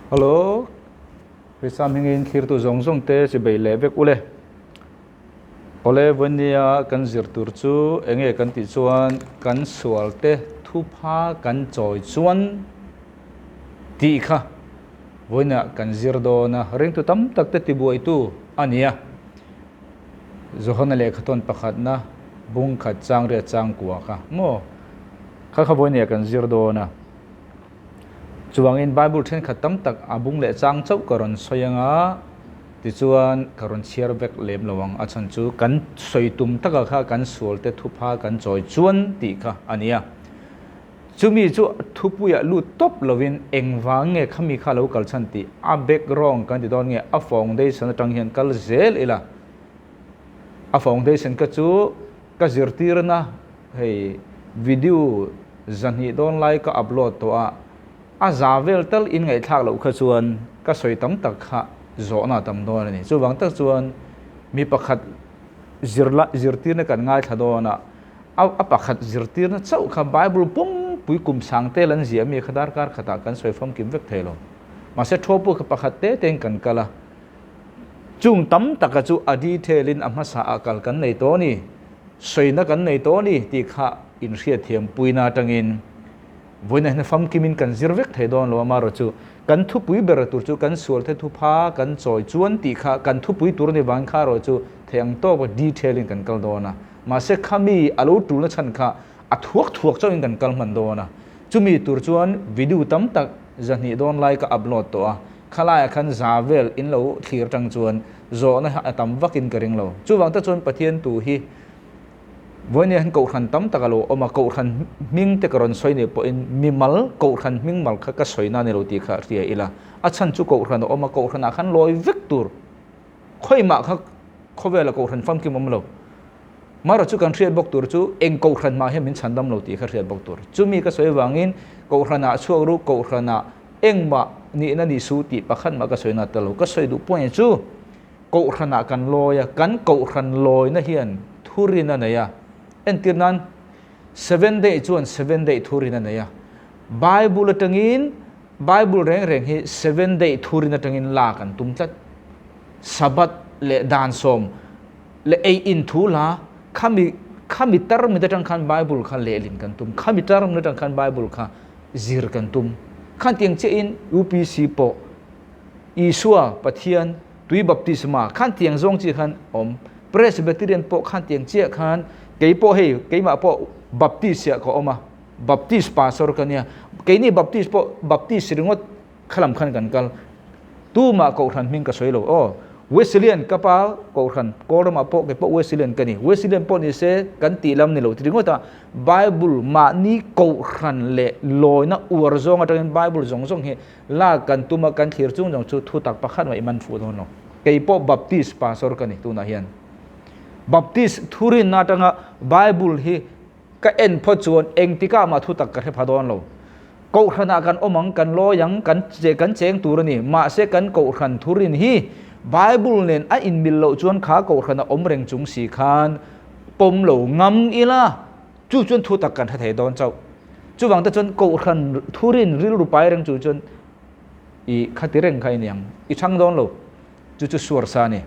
Hello, Krista hmingin thlirtu zawng zawng te chi bei leh vek ule. Awle vawinia kan zir tur chu enge kan tih chuan kan sual te thupha kan chawi chuan tih kha vawinia kan zir dawn a, ringtu tam tak te tibuaitu a ni a. Johana lehkhathawn pakhatna bung khat chang riat chang kua kha maw kha kha vawinia kan zir dawn a. Chuvangin Bible thenkhat tam tak a bung leh chang chauh ka rawn sawi anga tichuan ka rawn chhiar vek lem lo ang. A chhan chu kan sawi tum taka kha kan sualte thupha kan chawi chuan tih kha a ni a. Chumi chu thupuiah lut tawp lovin engvang nge khami kha lo kal chhan tih a background kan ti dawn nge a foundation atang hian kal zel ila. A foundation kha chu ka zirtirna hei video zahnih dawn lai ka upload tawh a, a za vel tal in ngaihthlak loh kha chuan ka sawi tam tak kha zawhna a tam dawn a ni. Chuvang tak chuan mi pakhat zirla zirtirna kan ngaithla dawn a, a pakhat zirtirna chauh kha Bible pumpui kum sang tel an ziah mi kha darkar khatah kan sawi famkim vek thei lo. Mahse thawpu kha pakhat te tein kan kal a, chung tam taka chu a detail in a hmasa ah kal kan nei tawh a ni. Sawina kan nei tawh a ni tih kha inhriatthiam puina atangin vawiin hian famkimin kan zir vek thei dawn lo a, amaherawh chu kan thupui ber tur chu kan sual the thupha kan chawi chuan tih kha kan thupui tur a ni vangin kha erawh chu thei ang tawka detail in kan kal dawn a, mahse khami a lo tulna chhan kha a thuak thuak chauhin kan kal hman dawn a, chumi tur chuan video tam tak zahnih dawn lai ka upload tawh a, khalaiah khan za vel in lo thlir tang chuan zawhna hi a tam vakin ka ring lo. Chuvang tak chuan Pathian tu hi vawinia hian kohhran tam tak a lo awm a, kohhran hming te ka rawn sawi nih pawhin mimal kohhran hming mal kha ka sawi na a ni lo tih kha hria ila. A chhan chu kohhran a awm a, kohhranah khan lawi vek tur khawimah kha khawvela kohhran famkim awm lo. Marawh chu kan hriat bawk tur chu eng kohhran mah hian min chhandam lo tih kha hriat bawk tur. Chumi ka sawi avangin kohhranah chhuak ru, kohhranah Engmah nihna ni su tih pakhat mah ka sawi nat ta lo. Ka sawi duh point chu Kohhranah kan lawi a, kan Kohhran lawina hian thurin a nei a. Entir nan Seven Day chuan Seven Day thurin a nei a. Bible atangin Bible reng reng hi Seven Day thurin atangin lak an tum tlat. Sabbath leh dan sawm leh ei in thu la khami khami term atang khan Bible kha lehlin kan tum. Khami term atang khan Bible kha zir kan tum. Khan tiang chiahin UPC pawh Isua Pathian tui baptisma khan tiang zawng chi khan awm. Presbyterian pawh khan tiang chiah khan kei pawh hei keimah pawh Baptist ah ka awm a, Baptist pastor ka nia. Keini Baptist pawh Baptist ringawt khalam khan kan kal. Tumah Kohhran hming ka sawi lo aw. Wesleyan ka pa Kohhran Kawlramah pawh kei pawh Wesleyan ka ni. Wesleyan pawh ni se kan tih lam ni lo ti ringawt a, Bible mahni Kohhran leh lawina uar zawng atangin Bible zawng zawng hi lak kan tum a, kan thlir chung zawng chu thutak pakhat mah i man fuh dawn lo. Kei pawh Baptist pastor ka ni tunah hian. Baptist thurinna atanga Bible hi Ka en phawt chuan engtikah mah thutak ka hre pha dawn lo. Kohhranah kan awm ang, kan lawi ang, kan che kan cheng tur a ni. Mahse kan kohhran thurin hi Bible nen a inmil loh chuan kha kohhrana awm reng chung si khan pawm lo ngam ila, chu chuan thutak kan hre thei dawn chauh. Chuvang te chuan kohhran thurin rilru pai reng chung chuan i khati reng kha i ni ang, i chhang dawn lo. Chu chu suar sa a ni.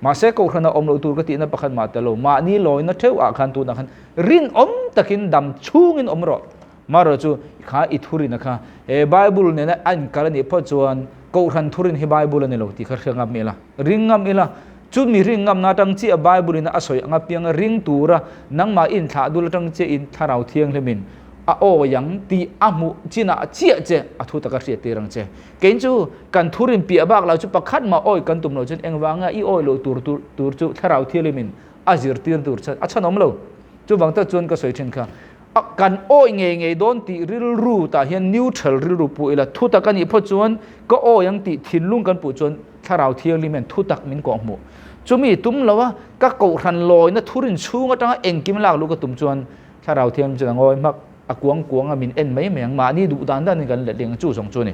Mahse Kohhran a awm loh tur ka tihna pakhat mah tel lo. Mahni lawina theuh ah khan tunah khan rinawm takin dam chhungin awm rawh. Marawh chu kha i thurina kha he Bible nena a inkal a nih phawt chuan Kohhran thurin hi Bible a ni lo tih kha hria ngam ila. Ring ngam ila. Chu mi ring ngamna atang chiah Bible in a sawi ang apianga ring tura nangmah inthlah dul atang chiahin Thlarau Thianghlimin a awi ang tih a hmuh chinah chiah che a thu taka hriat tir ang che. Kei chu kan thurin piah bak lo chu pakhat mah awi kan tum lo chuan engvanga i awi loh tur tur chu thlarau thianghlimin a zirtir tur chuan a chhanawm lo. Chuvang tak chuan ka sawi thin kha kan awi ngei ngei dawn tih rilru tah hian neutral rilru puh ila thutak a nih phawt chuan ka awi ang tih thinlung kan puh chuan thlarau thianghlim hian thutak min kawh hmuh. Chumi tum lo a ka kohhran lawina thurin chhung atanga engkim lak luh ka tum chuan Thlarau thiam chuan a ngawi hmak, a kuang kuang a min en mai mai ang, mahni duh dan danin kan let ling chu zawng chu a ni.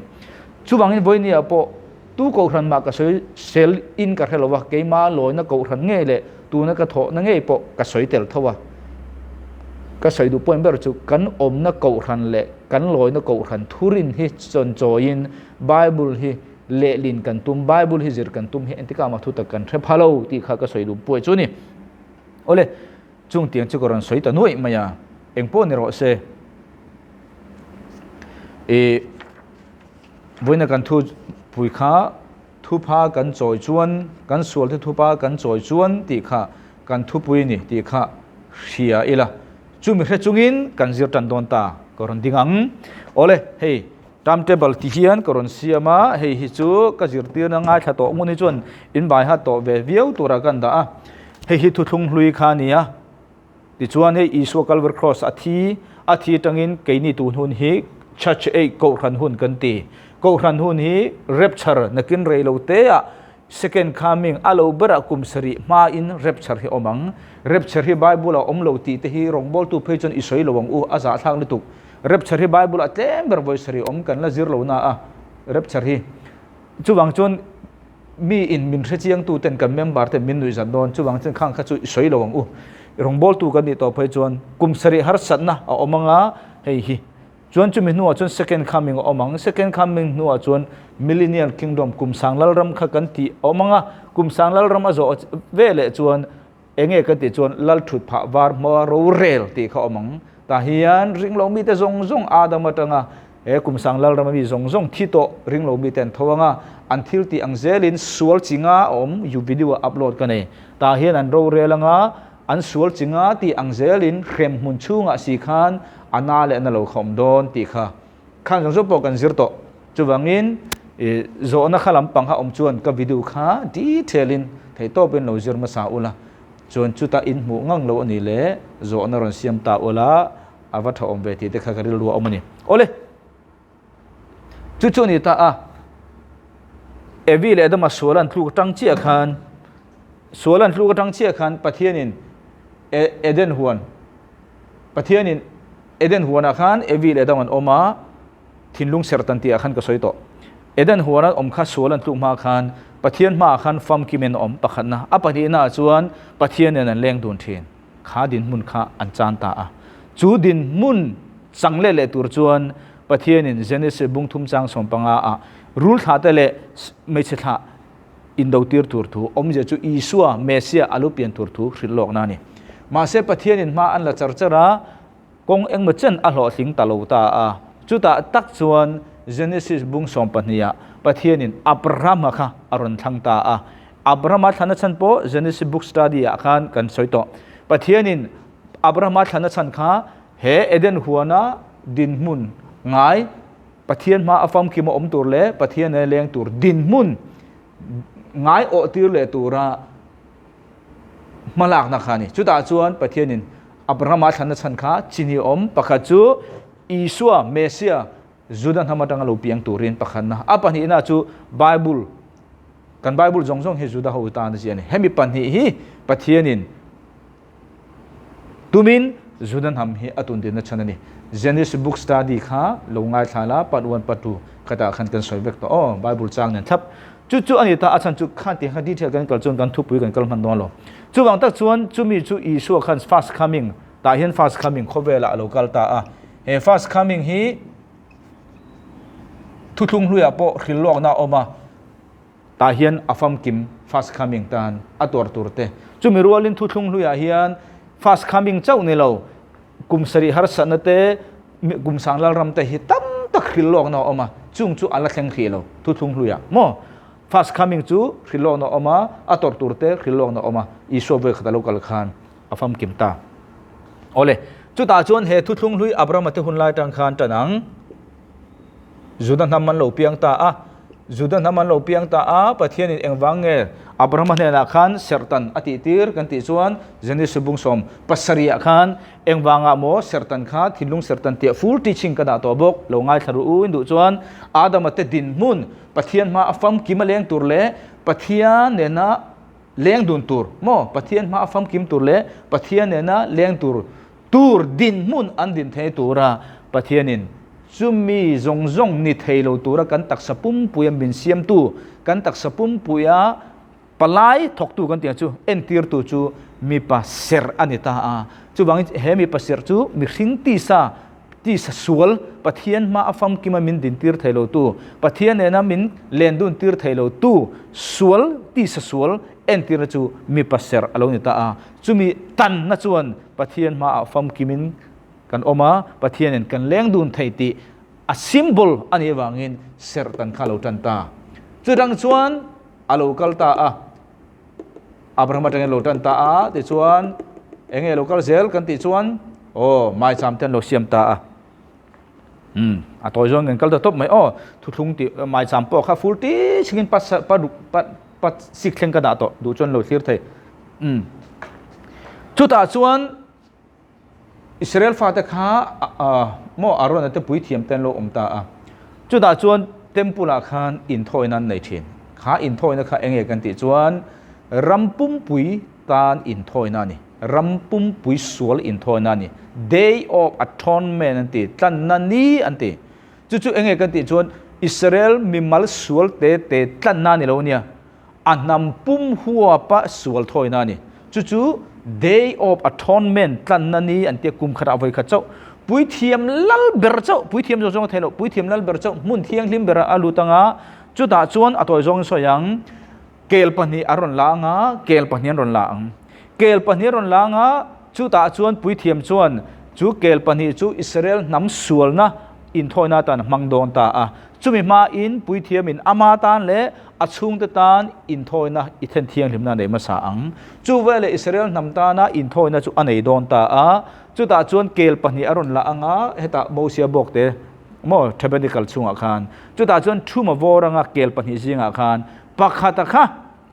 Chuvangin vawinia pawh tu kohhran mah ka sawi sel in ka hre lo va, keima lawina kohhran ngei leh tuna ka thawhna ngei pawh ka sawi tel tho a. Ka sawi duh point ber chu kan awmna kohhran leh kan lawina kohhran thurin hi chawn chawiin Bible hi lehlin kan tum, Bible hi zir kan tum hi entikah mah thutak kan hre pha lo tih kha ka sawi duh puai chu a ni. Awle, chung tiang chu ka rawn sawi ta nuaih mai a, engpawh ni rawh se. I vawiina kan thu pui kha thupha kan chawi chuan, kan sualte thupha kan chawi chuan tih kha kan thupui ni tih kha hria ila. Chumi hre chungin kan zir tan dawn ta ka rawn ding ang. Awle, hei timetable ti hian ka rawn siam a, hei hi chu ka zirtirna ngaithla tawh ngun hi chuan in bai hat tawh ve viau tura kan dah a. Hei hi thuthlung hlui kha a ni a. Tichuan hei Isua Calvary Cross a thi, a thi atangin keini tun hun hi Church Age Kohhran hun kan ti. Kohhran hun hi rapture nakin rei lo te ah Second Coming a lo berah kum sarih hmain rapture hi awm ang. Rapture hi Bible ah awm lo tih te hi rawngbawltu phei chuan i sawi lo ang u, a zahthlak lutuk. Rapture hi Bible ah tlem ber vawi sarih awm kan la zir lo na a, rapture hi. Chuvang chuan Mi in min hrechiang tu ten kan member ten min nuih zat dawn, chuvang chuan khang kha chu i sawi lo ang u. Rawngbawltu kan nih tawh phei chuan kum sarih harsatna a awm anga hei hi. Chuan chumi hnuah chuan second coming a awm ang, second coming hnuah chuan millennial kingdom kum sang lalram kha kan tih a awm anga, kum sang lalram a zawh ve leh chuan Enge ka tih chuan lal thut phah var hma rorel tih kha awm ang. Tah hian ringlo mite zawng zawng Adam atanga he kum sang lal rama mi zawng zawng thi tawh ringlo mite an tho anga an thil tih ang zelin sual chi nga a awm you video ah upload ka nei. Tah hian an rorel anga an sual chi nga tih ang zelin hrem hmun chhungah si khan a na leh na lo kha awm dawn tih kha khan zawng zawng pawh kan zir tawh. Chuvangin i zawhna kha lampang kha awm chuan ka video kha detail in theihtawpin lo zir hmasa ula, chuan chuta in hmuh ngang lo a nih leh zawhna rawn siam ta ula a va tha awm ve tih te kha ka rilru a awm a ni. Awle! Chu chu a ni ta a, Evi leh Adama sual an tluk atang chiah khan, sual an tluk atang chiah khan Pathianin Eden huan, Pathianin Eden huanah khan Evi leh Adam an awm a, Thinlung serh tan tihah khan ka sawi tawh. Eden huana awm kha sual an tluk hma khan Pathian hmaah khan famkim in a awm pakhatna. A pahnihna ah chuan Pathian nen an leng dun thin. Kha dinhmun kha an chan ta a. Chu dinhmun chang leh leh tur chuan Pathianin Genesis bung thum chang 15 ah rul thlah te leh hmeichhe thlah indo tir tur thu awmzia chu Isua, Messiah, a lu pian tur thu hrilh lawkna a ni. Mahse Pathianin hma an la char char a. Kawng engmaw chen a hlawhtling ta lo ta a. Chutah tak chuan Genesis bung 12 ah Pathianin Abrahama kha a rawn thlang ta a. Abrahama thlanna chhan pawh Genesis book study ah khan kan sawi tawh. Pathianin Abrahama thlanna chhan kha he Eden huana dinhmun ngai Pathian hma a famkim a awm tur leh Pathian nena leng tur dinhmun ngai awh tir leh tura hmalakna kha a ni. Chutah chuan Pathianin Abrahama thlanna chhan kha chini awm pakhat chu Isua, Messia, Juda hnam atanga lo piang turin pakhatna. A pahnihna chu Bible, kan Bible zawng zawng hi Juda ho tan a ziah a ni. Hemi pahnih hi Pathianin tumin Juda hnam hi a tundinna chhan a ni. Genesis book study kha lo ngaithla la, part one, part two khatah khan kan sawi vek tawh aw, Bible chang nen thlap. Chu chu a ni ta, a chhan chu khan tih kha detail kan kal chuan kan thupui kan kal hman dawn lo. Chuvang tak chuan chumi chu Isua khan first coming tah hian first coming khawvelah a lo kal ta a. He first coming hi thuthlung hluiah pawh hrilhlawkna a awm a, tah hian a famkim first coming tan a tuar tur te. Chumi rualin thuthlung hluiah hian first coming chauh ni lo, kum sarih harsatna te, kum sang lalram te hi tam tak hrilhlawkna a awm a, chung chu a la thleng hrih lo thuthlung hluiah maw? First coming chu hrilhlawkna a awm a, a tawrh tur te hrilhlawkna a awm a, Isua vawi khat a lo kal khan a famkim ta. Awle, chutah chuan he thuthlung hlui Abrahama te hun lai atang khan tan ang. Juda hnam an lo piang ta a, Juda hnam an lo piang ta a, Pathianin engvang nge Abrahama hnenah khan serhtan a tihtir kan tih chuan Genesis bung 17 ah khan engvangah maw serhtan kha thinlung serhtan tiah full teaching ka dah tawh bawk, lo ngaithla ru u in duh chuan Adama te dinhmun Pathian hma a famkim a leng tur leh Pathian nena leng dun tur maw Pathian hma a famkim tur leh Pathian nena leng tur Tur dinhmun an din thei tura Pathianin chumi zawng zawng ni thei lo tura kan taksa pumpuia min siamtu, kan taksa pumpuia palai thawktu kan tih ang chu entirtu chu mipa serh a ni ta a. Chuvangin he mipa serh chu mihring tisa, tisa sual, Pathian hma a famkima min dintir thei lotu, Pathian nena min len duntir thei lotu sual, tisa sual entirna chu mipa serh a lo ni ta a. Chumi tanna chuan Pathian hmaah famkimin kan awm a, Pathianin kan leng dun thei tih a symbol a nih avangin serh tan kha a lo tan ta. Chutang chuan a lo kal ta a, Abraham atangin a lo tan ta a, tichuan eng nge a lo kal zel kan tih chuan aw maicham te an lo siam ta a. Umm a tawi zawng kan kal ta tawp mai aw thuthlung tih maicham pawh kha fur ti chhingin pa pa pa pa sik thleng ka dah tawh duh chuan lo thlir thei. Umm chutah chuan Israel fate kha maw Arona te puithiam te an lo awm ta a, chutah chuan temple ah khan inthawina an nei thin. Kha inthawina kha enge kan tih chuan ram pumpui tan inthawina a ni, ram pumpui sual inthawina a ni, Day of Atonement an ti, tlanna ni an ti. Chu chu enge kan tih chuan Israel mimal sual te te tlanna a ni lo ania, A hnam pum huapa sual thawina a ni. Chu chu Day of Atonement, tlanna ni an tia kum khatah vawi khat chauh. Puithiam lal ber chauh, puithiam zawng zawng a thei loh, puithiam lal ber chauh hmun thianghlim berah a lut anga, chutah chuan a tawi zawngin sawi ang, kel pahnih a rawn la anga, kel pahnih an rawn la ang. Kel pahnih a rawn la anga, chutah chuan puithiam chuan chu kel pahnih chu Israel hnam sualna inthawina atan a hmang dawn ta a. Chumi hmain puithiamin ama tan leh a chhungte tan inthawina i then thianghlimna a nei hmasa ang. Chu veleh Israel hnam tana inthawina chu a nei dawn ta a, chutah chuan kel pahnih a rawn la ang a, hetah Mosia bawk te maw tabernacle chhungah khan, chutah chuan thuma vawr anga kel pahnih zingah khan pakhata kha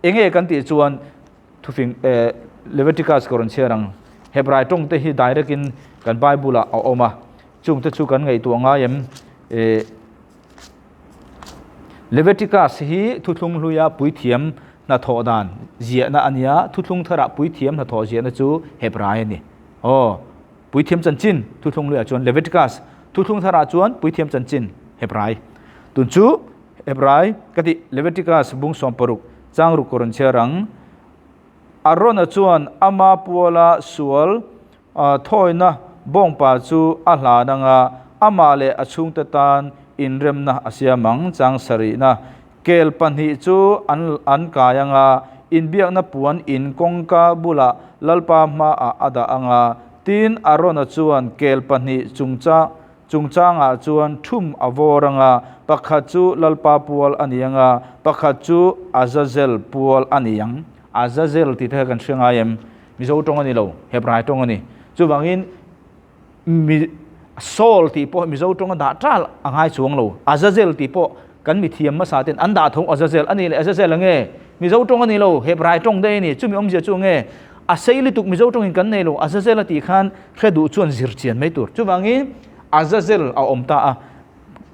enge kan tih chuan thufing eh Leviticus ka rawn chhiar ang, Hebrai tawng te hi direct in kan Bible ah a awm a, chungte chu kan ngaihtuah ngai em eh. Leviticus hi thuthlung hluia puithiam hnathawh dan ziahna a nia, thuthlung tharah puithiam hnathawh ziahna chu Hebrai a ni. Aw, puithiam chanchin thuthlung hluiah chuan Leviticus, thuthlung tharah chuan puithiam chanchin Hebrai. Tun chu Hebrai ka tih Leviticus bung 16 changruk kawr an chhiar ang. Arona chuan ama puala sual Thawina bawngpa chu a hlan anga amah leh a chhungte tan inremna a siam ang. Chang sarihna kel pahnih chu an an kai anga inbiakna puan in kawngka bulah Lalpa hmaah a dah anga, tin Arona chuan kel pahnih chungchang chungchangah chuan thum a vawr anga, pakhat chu Lalpa pual a ni anga, pakhat chu Azazel pual a ni ang. Azazel tih te kha kan hre ngai em? Mizo tawng a ni lo, Hebrai tawng a ni. Chuvangin mi Saul tih pawh Mizo tawng a dah tal a ngai chuang lo. Azazel tih pawh kan mithiam hmasa ten an dah tho Azazel a ni leh Azazel a nge? Mizo tawng a ni lo, Hebrai tawng daih a ni. Chumi awmzia chu nge? A sei lutuk Mizo tawngin kan nei lo. Azazel a tih khan hre duh chuan zir chian mai tur. Chuvangin Azazel a awm ta a,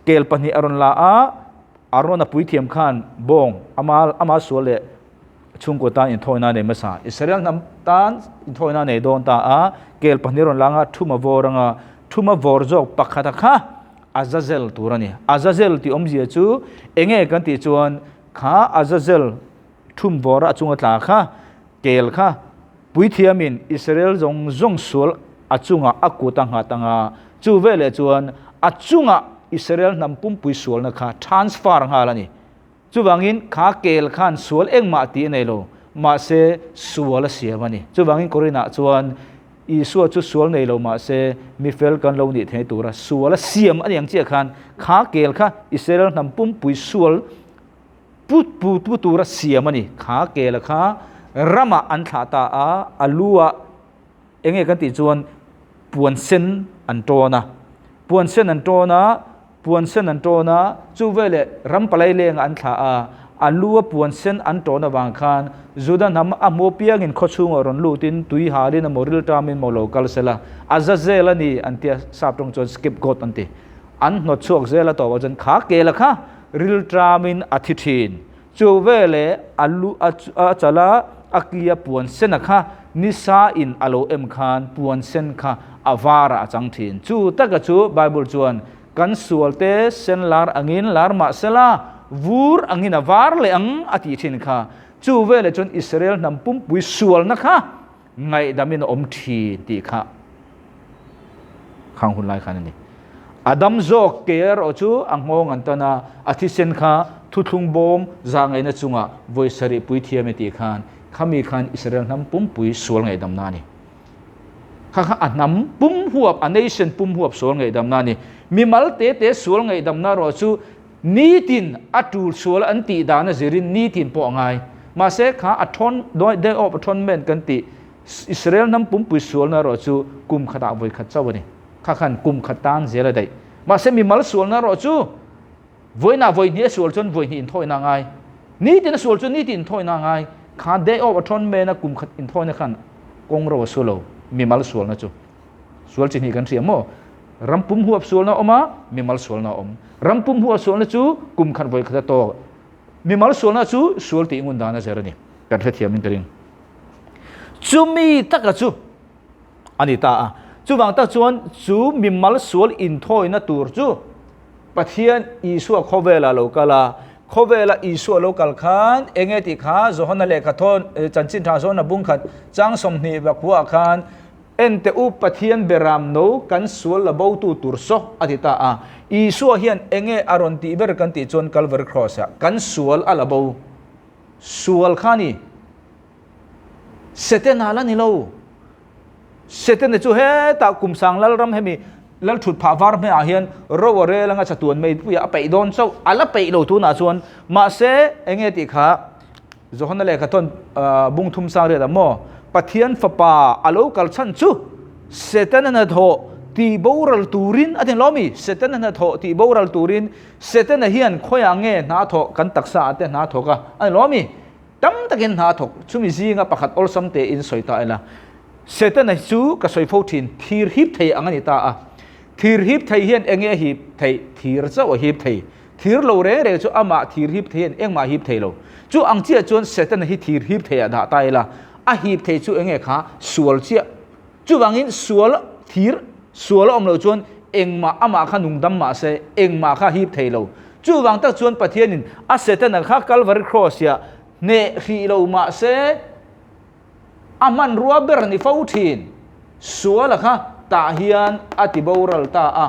kel pahnih a rawn la a, Arona puithiam khan bawng ama ama sual leh Chhungkaw tan inthawina a nei hmasa. Israel hnam tan inthawina a nei dawn ta a, kel pahnih rawn langa thuma vawr anga thuma vawr zawk pakhata kha Azazel tur a ni. Azazel tih awmzia chu enge kan tih chuan kha Azazel thum vawra a chunga tla kha kel kha puithiamin Israel zawng zawng sual a chungah a kut a nghat anga chu veleh chuan a chungah Israel hnam pumpui sualna kha transfer nghal a ni. Chuvangin kha kel khan sual engmah tih a nei lo, mahse sual a siam a ni. Chuvangin Korinah chuan Isua chu sual nei lo mahse mi fel kan lo nih theih tura sual a siam a ni ang chiah khan kha kel kha Israel hnam pumpui sual pu pu pu tura siam a ni. Kha kel kha ramah an thlah ta a, a lu ah enge kan tih chuan puan sen an tawn a, puan sen an tawn a, Puan sen an tawn a, chu veleh ram palai lengah an thlah a, a lu a puan sen an tawn avang khan Juda hnam a hmu apiangin khaw chhungah rawn lutin tui halin emaw rilṭamin maw lo kal sela, Azazel a ni an tia sap tawng chuan scapegoat an ti. An hnawt chhuak zel a tawpah chuan kha kela kha rilṭamin a thi ṭhin. Chu veleh a lu a chal a, a ki a puan sen a kha nisa in a lo em khan puan sen kha a var ah a chang thin. Chu taka chu Bible chuan kan sual te sen lar angin lar mah sela vur angin a var leh ang a tih thin kha. Chu veleh chuan Israel hnam pumpui sualna kha ngaihdamin a awm thin tih kha. Khang hun lai khan a ni. A dam zawk ke erawh chu a nghawng an tan a, a thisen kha thuthlung bawm zahngaihna chungah vawi sarih puithiam e tih khan khami khan Israel hnam pumpui sual ngaihdamna a ni. Kha kha a hnam pum huap, a nation pum huap sual ngaihdamna a ni. Mimal te te sual ngaihdamna erawh chu nitin a tul sual an tih dan a zirin nitin pawh a ngai. Mahse kha a thawn, Day of Atonement kan tih Israel hnam pumpui sualna erawh chu kum khatah vawi khat chauh a ni. Kha khan kum khat tan zel a daih. Mahse mimal sualna erawh chu vawiinah vawi hnih a sual chuan vawi hnih inthawina a ngai. Nitin a sual chuan nitin inthawina a ngai. Kha Day of Atonement a kum khat inthawina khan kawng ro a su lo, mimal sualna chu. Sual chi hnih kan hria maw? Ram pum huap sualna a awm a, mimal sualna a awm. Ram pum huap sualna chu kum khat vawi khat a tawk. Mimal sualna chu sual tih ngun dan a zer a ni. Kan hrethiamin ka ring. Chumi taka chu a ni ta a. Chuvang tak chuan chu mimal sual inthawina tur chu Pathian Isua khawvela lo kal a. Khawvela Isua lo kal khan enge tih kha Johana lehkha thawn chanchin tha Johana bungkhat chang 20 bakhuaah khan Ente u Pathian beram no kan sual la botu tur saw a ti ta a. Isua hian enge a rawn tih ber kan tih chuan Calvary Cross ah kan sual a la bo. Sual kha ni. Setana la ni lo. Setana chu hetah Kumsang Lalram hemi Lalthut phah var hmehah hian ro a rel anga chatuan meipuiah a peih dawn chauh. A la peih lo tunah chuan. Mahse enge tih kha Johana lehkha thawn bung thum sang riat ah maw Pathian fapa a lo kal chhan chu Setana hnathawh tih boral turin a ti lo mi? Setana hnathawh tih boral turin Setana hian khawiah nge hna thawh kan taksa ah te hna thawk a a ni lo mi? Tam takin hna thawk chumi zinga pakhat awlsam tein sawi ta ila. Setana chu ka sawi fo thin thir hip thei ang a ni ta a. Thir hip thei hian enge a hip theih? Thir chauh a hip thei. Thir lo reng reng chu amah thir hip thei hian engmah a hip thei lo. Chu ang chiah chuan Setana hi thir hip thei ah dah ta ila. A hip thei chu enge kha? Sual chiah. Chuvangin sual thir sual a awm loh chuan engmah amah kha nungdam mah se engmah kha hip thei lo. Chuvang tak chuan Pathianin a Setana kha Calvary Cross-ah hneh hrih lo mah se a hmanrua ber ni fo thin. Suala kha tah hian a ti boral ta a.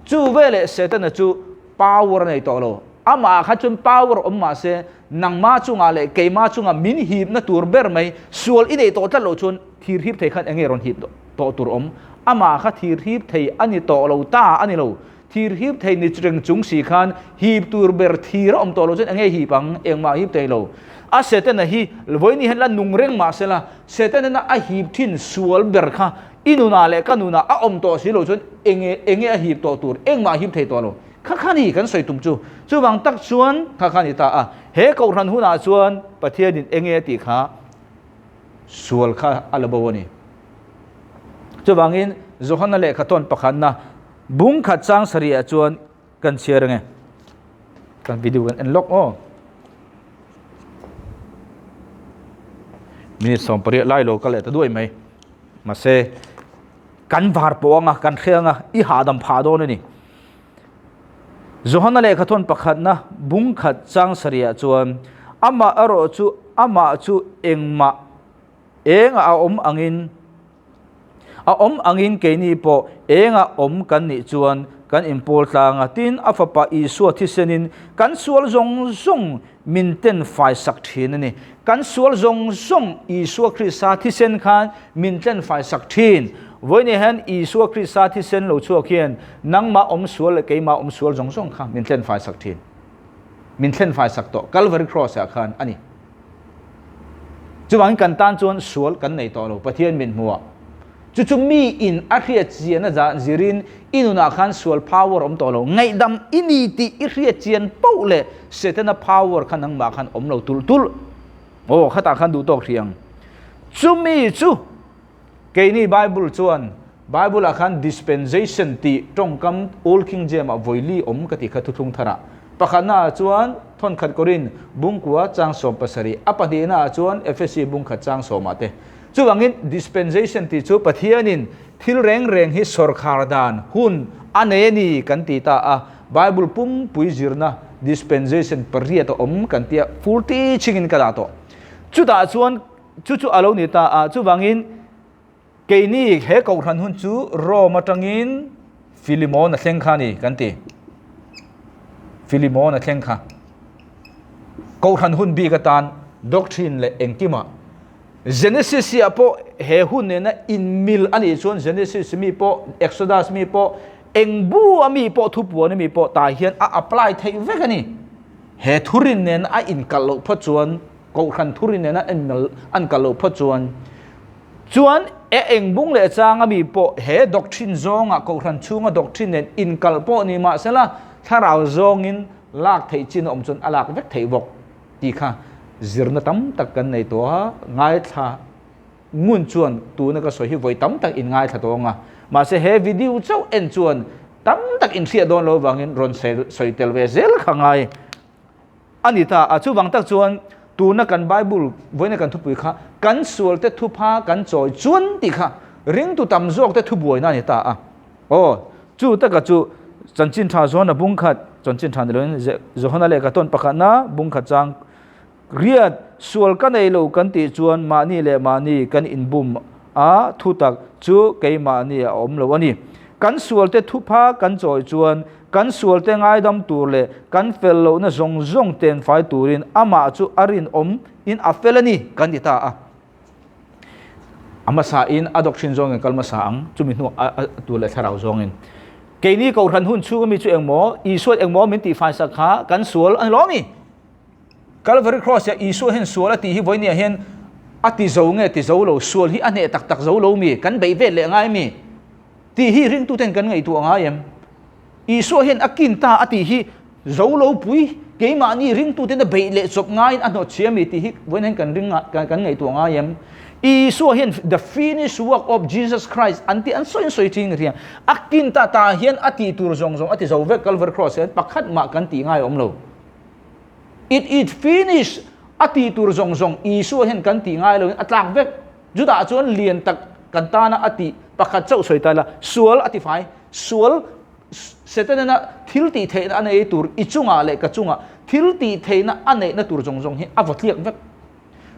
Chu veleh Setana chu power a nei tawh lo. Amah kha chuan power awm mah se nangma chungah leh keima chungah min hipna tur ber mai sual i neih tawh tlat loh chuan thir hip thei khan enge rawn hip tawh tur awm? Amah kha thir hip thei a ni tawh lo ta a ni lo. Thir hip thei ni reng chung si khan hip tur ber thir a awm tawh lo chuan enge hip ang? Engmah hip thei lo. A Setana hi vawiin hian la nung reng mah sela Setana a hip thin sual ber kha i nunah leh ka nunah a awm tawh si lo chuan enge enge a hip tawh tur? Engmah hip thei tawh lo. Kha kha ni kan sawi tum chu. Chuvang tak chuan kha kha ni ta a. He kohhran hunah chuan Pathianin enge a tih kha sual kha a la bo a ni. Chuvangin Johana lehkha tawn pakhatna bung khat chang sarihah chuan kan chhiar ange. Kan video kan en lawk aw. Minute 18 lai lo ka leh ta duai mai. Mahse kan var pawh anga kan hre anga i hahdam phah dawn a ni. Johana lehkha thawn pakhatna bung khat chang sarihah chuan amah erawh chu amah chu engmah engah a awm angin a awm angin keini pawh engah awm kan nih chuan kan inpawl tlang a, tin a fapa Isua thisenin kan sual zawng zawng min ten fai sak thin a ni. Kan sual zawng zawng Isua Krista thisen khan min tlen fai sak thin. Vawiin hian Isua Krista thisen lo chhuak hian nangmah awm sual leh keimah awm sual zawng zawng kha min tlen fai sak thin. Min thlen fai sak tawh Calvary Cross ah khan a ni. Chuvangin kan tan chuan sual kan nei tawh lo Pathian min hmuah. Chu chu mi in a hriat chian a zah zirin i nunah khan sual power awm tawh lo. Ngaihdam i ni tih i hriat chian poh leh Setana power kha nangmah khan awm lo tulh tulh. Aw khatah khan duh tawk hrih ang. Chumi chu keini Bible chuan Bible ah khan dispensation tih tawngkam Old King James ah vawili awm ka tih kha thuthlung thar ah. Pakhatna ah chuan Thawnkhat Korin bungkua chang 17, a pahnihna ah chuan Efesi bungkhat chang 10 ah te. Chuvangin dispensation tih chu Pathianin thil reng reng hi sawrkhar dan hun a nei a ni kan ti ta a, Bible pumpui zirna dispensation pariat a awm kan tia full teaching in ka dah tawh. Chutah chuan chu chu a lo ni ta a, chuvangin keini he kohhran hun chu Rome atangin. Filimon a thleng kha a ni kan ti. Filimon a thleng kha. Kohhran hun bik atan doctrine leh engkimah Genesis ah pawh he hun nena inmil a nih chuan Genesis mi pawh Exodus mi pawh eng bu a mi pawh thupuan a mi pawh tah hian a apply theih vek a ni. He thurin nena a inkalh loh phawt chuan Kohhran thurin nena an kalh loh phawt chuan Chuan e eng bung leh chang a mi pawh he doctrine zawngah Kohhran chhunga doctrine nen inkalh pawh ni mahsela thlarau zawngin lak theih chin a awm chuan a lak vek theih bawk tih kha zirna tam tak kan nei tawh a, ngaithla ngun chuan tuna ka sawi hi vawi tam tak in ngaithla tawh ang a, mahse he video chauh en chuan tam tak in hriat dawn lo vangin rawn sawi tel ve zel kha ngai a ni ta a, chuvang tak chuan tuna kan Bible vawiina kan thupui kha kan sualte thupha kan chawi chuan tih kha ringtu tam zawkte thubuaina a ni ta a. Aw, chu taka chu chanchin tha Johana bung khat, chanchin tha ni loin Johana lehkha tawn pakhatna bung khat chang riat sual ka nei lo kan tih chuan mahni leh mahni kan inbum a, thutak chu keimahni a awm lo a ni. Kan sualte thupha kan chawi chuan kan sualte ngaidam tur leh kan fel lohna zawng zawng tenfai turin amah chu a rinawm in a fel a ni kan ti ta a. A hmasa in a doctrine zawngin kal hmasa ang, chumi hnu a tur leh thlarau zawngin. Keini Kohhran hun chhunga mi chu engmaw, Isua'n engmaw min tihfai sak kha kan sual a ni lo mi? Calvary Cross ah Isua hian sual a tih hi vawinia hian a ti zo nge ti zo lo, sual hi a hneh tak tak zo lo mi, kan beih vet leh ngai mi? Tih hi ringtuten kan ngaihtuah ngai em? Isua hian a kin ta a tih hi zo lo pui, keimahni ringtuten a beih leh chawp ngaiin a hnawtchhia mi tih hi vawiin hian kan ring kan ngaihtuah ngai em? Isua hian the finished work of Jesus Christ an tih an sawi an sawi thin ria. A kin ta ta hian a tih tur zawng zawng a ti zo vek Calvary Cross hian pakhat mah kan tih ngai awm lo. It is finished a tih tur zawng zawng Isua hian kan tih ngai loin a tlak vek. Judah chuan lian tak kan tana a tih pakhat chauh sawi ta ila, sual a ti fai. Sual Setana thil tih theihna a nei tur i chungah leh ka chungah thil tih theihna a neihna tur zawng zawng hi a vaw tliak vek.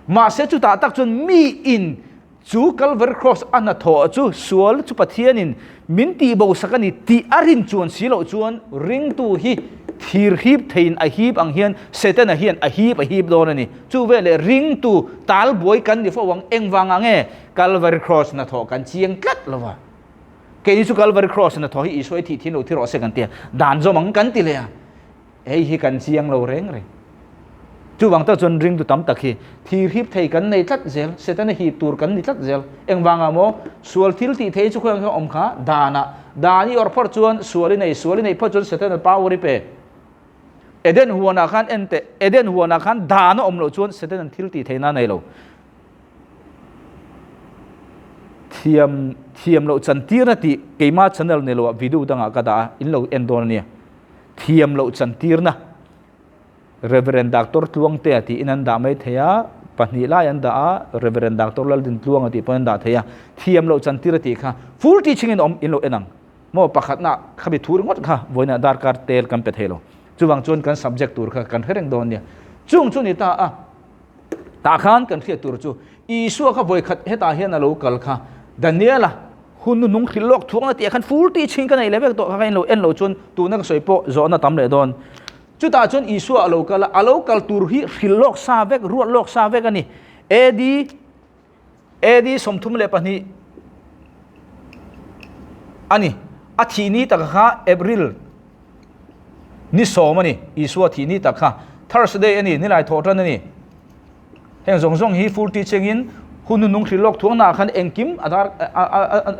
Mahse chutah tak chuan mi in chu Calvary Cross a hnathawh chu sual chu Pathianin min tihbo sak a ni tih a rin chuan si loh chuan ringtu hi thir hip theiin a hip ang hian Setana hian a hip a hip dawn a ni. Chu veleh ringtu talbuai kan ni fo ang engvangah nge Calvary Cross hnathawh kan chiang tlat lo va. Keini chu Calvary Cross hnathawh hi Isua i thih thin lo thi rawh se kan ti a, dan zawm ang kan ti leh a. Hei hi kan chiang lo reng reng. Chuvang tak chuan ringtu tam tak hi thir hip thei kan nei tlat zel, Setana hip tur kan ni tlat zel. Engvangah maw? Sual thil tih thei chu khawiah khian awm kha danah. Dan i awrh phawt chuan sual i nei, sual i neih phawt chuan Setana power i pe. Eden huanah khan en teh, Eden huanah khan dan a awm loh chuan Setana'n thil tih theihna a nei lo. Thiam thiam loh chantirna tih keima channel ni loah video dangah ka dah a, in lo en dawn a nia. Thiam loh chantirna Reverend Doctor Tluangtea tiin an dah mai thei a, pahnih lai an dah a, Reverend Doctor Laldintluanga tih pawhin an dah thei a. Thiam loh chantir a tih kha full teaching in awm in lo en ang. Maw pakhatna khami thu ringawt kha vawiinah darkar tel kan pe thei lo. Chuvang chuan kan subject tur kha kan hre reng dawn nia. Chung chu ni ta a, tah khan kan hriat tur chu Isua kha vawikhat hetah hian a lo kal kha Daniela hun nu nung hrilh lawk thuang na tih ah khan full teaching ka nei leh vek tawh kha ka in lo en lo chuan tuna ka sawi pawh zawhna tam leh dawn. Chutah chuan Isua a lo kal a, a lo kal tur hi hrilh lawk sa vek, ruat lawk sa vek a ni. AD AD 32 a ni. A thih ni tak kha April ni sawm a ni. Isua thih ni tak kha Thursday a ni, nilai thawh tan a ni. Heng zawng zawng hi full teaching in hun nung hrilh lawk thuang na khan engkim a dar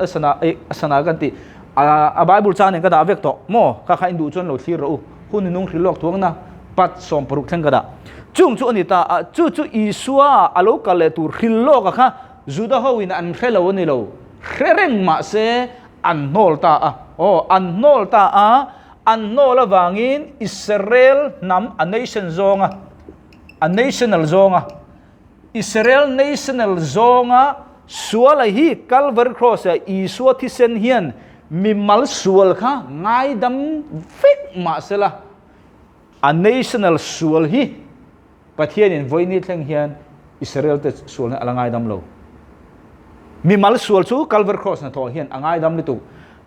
a sana a sana kan ti a Bible chan in ka dah vek tawh maw kha kha in duh chuan lo thlir rawh u hun nung hrilh lawk thuang na pat 16 thleng ka dah chung chu ani ta a chu chu Isua a lo kal leh tur hrilh lawk a kha Juda ho in an hre lo ani lo hre reng mah se an hnawl ta a aw an hnawl ta a an hnawl avangin Israel hnam a nation zawnga a national zawnga Israel national zawnga suala hi Calvary Cross ah Isua thisen hian mimal sual kha ngaidam vek mahsela a national sual hi Pathianin vawiini thleng hian Israel te sualna a la ngaidam lo. Mimal sual chu Calvary Cross hnathawh hian a ngaidam lutuk.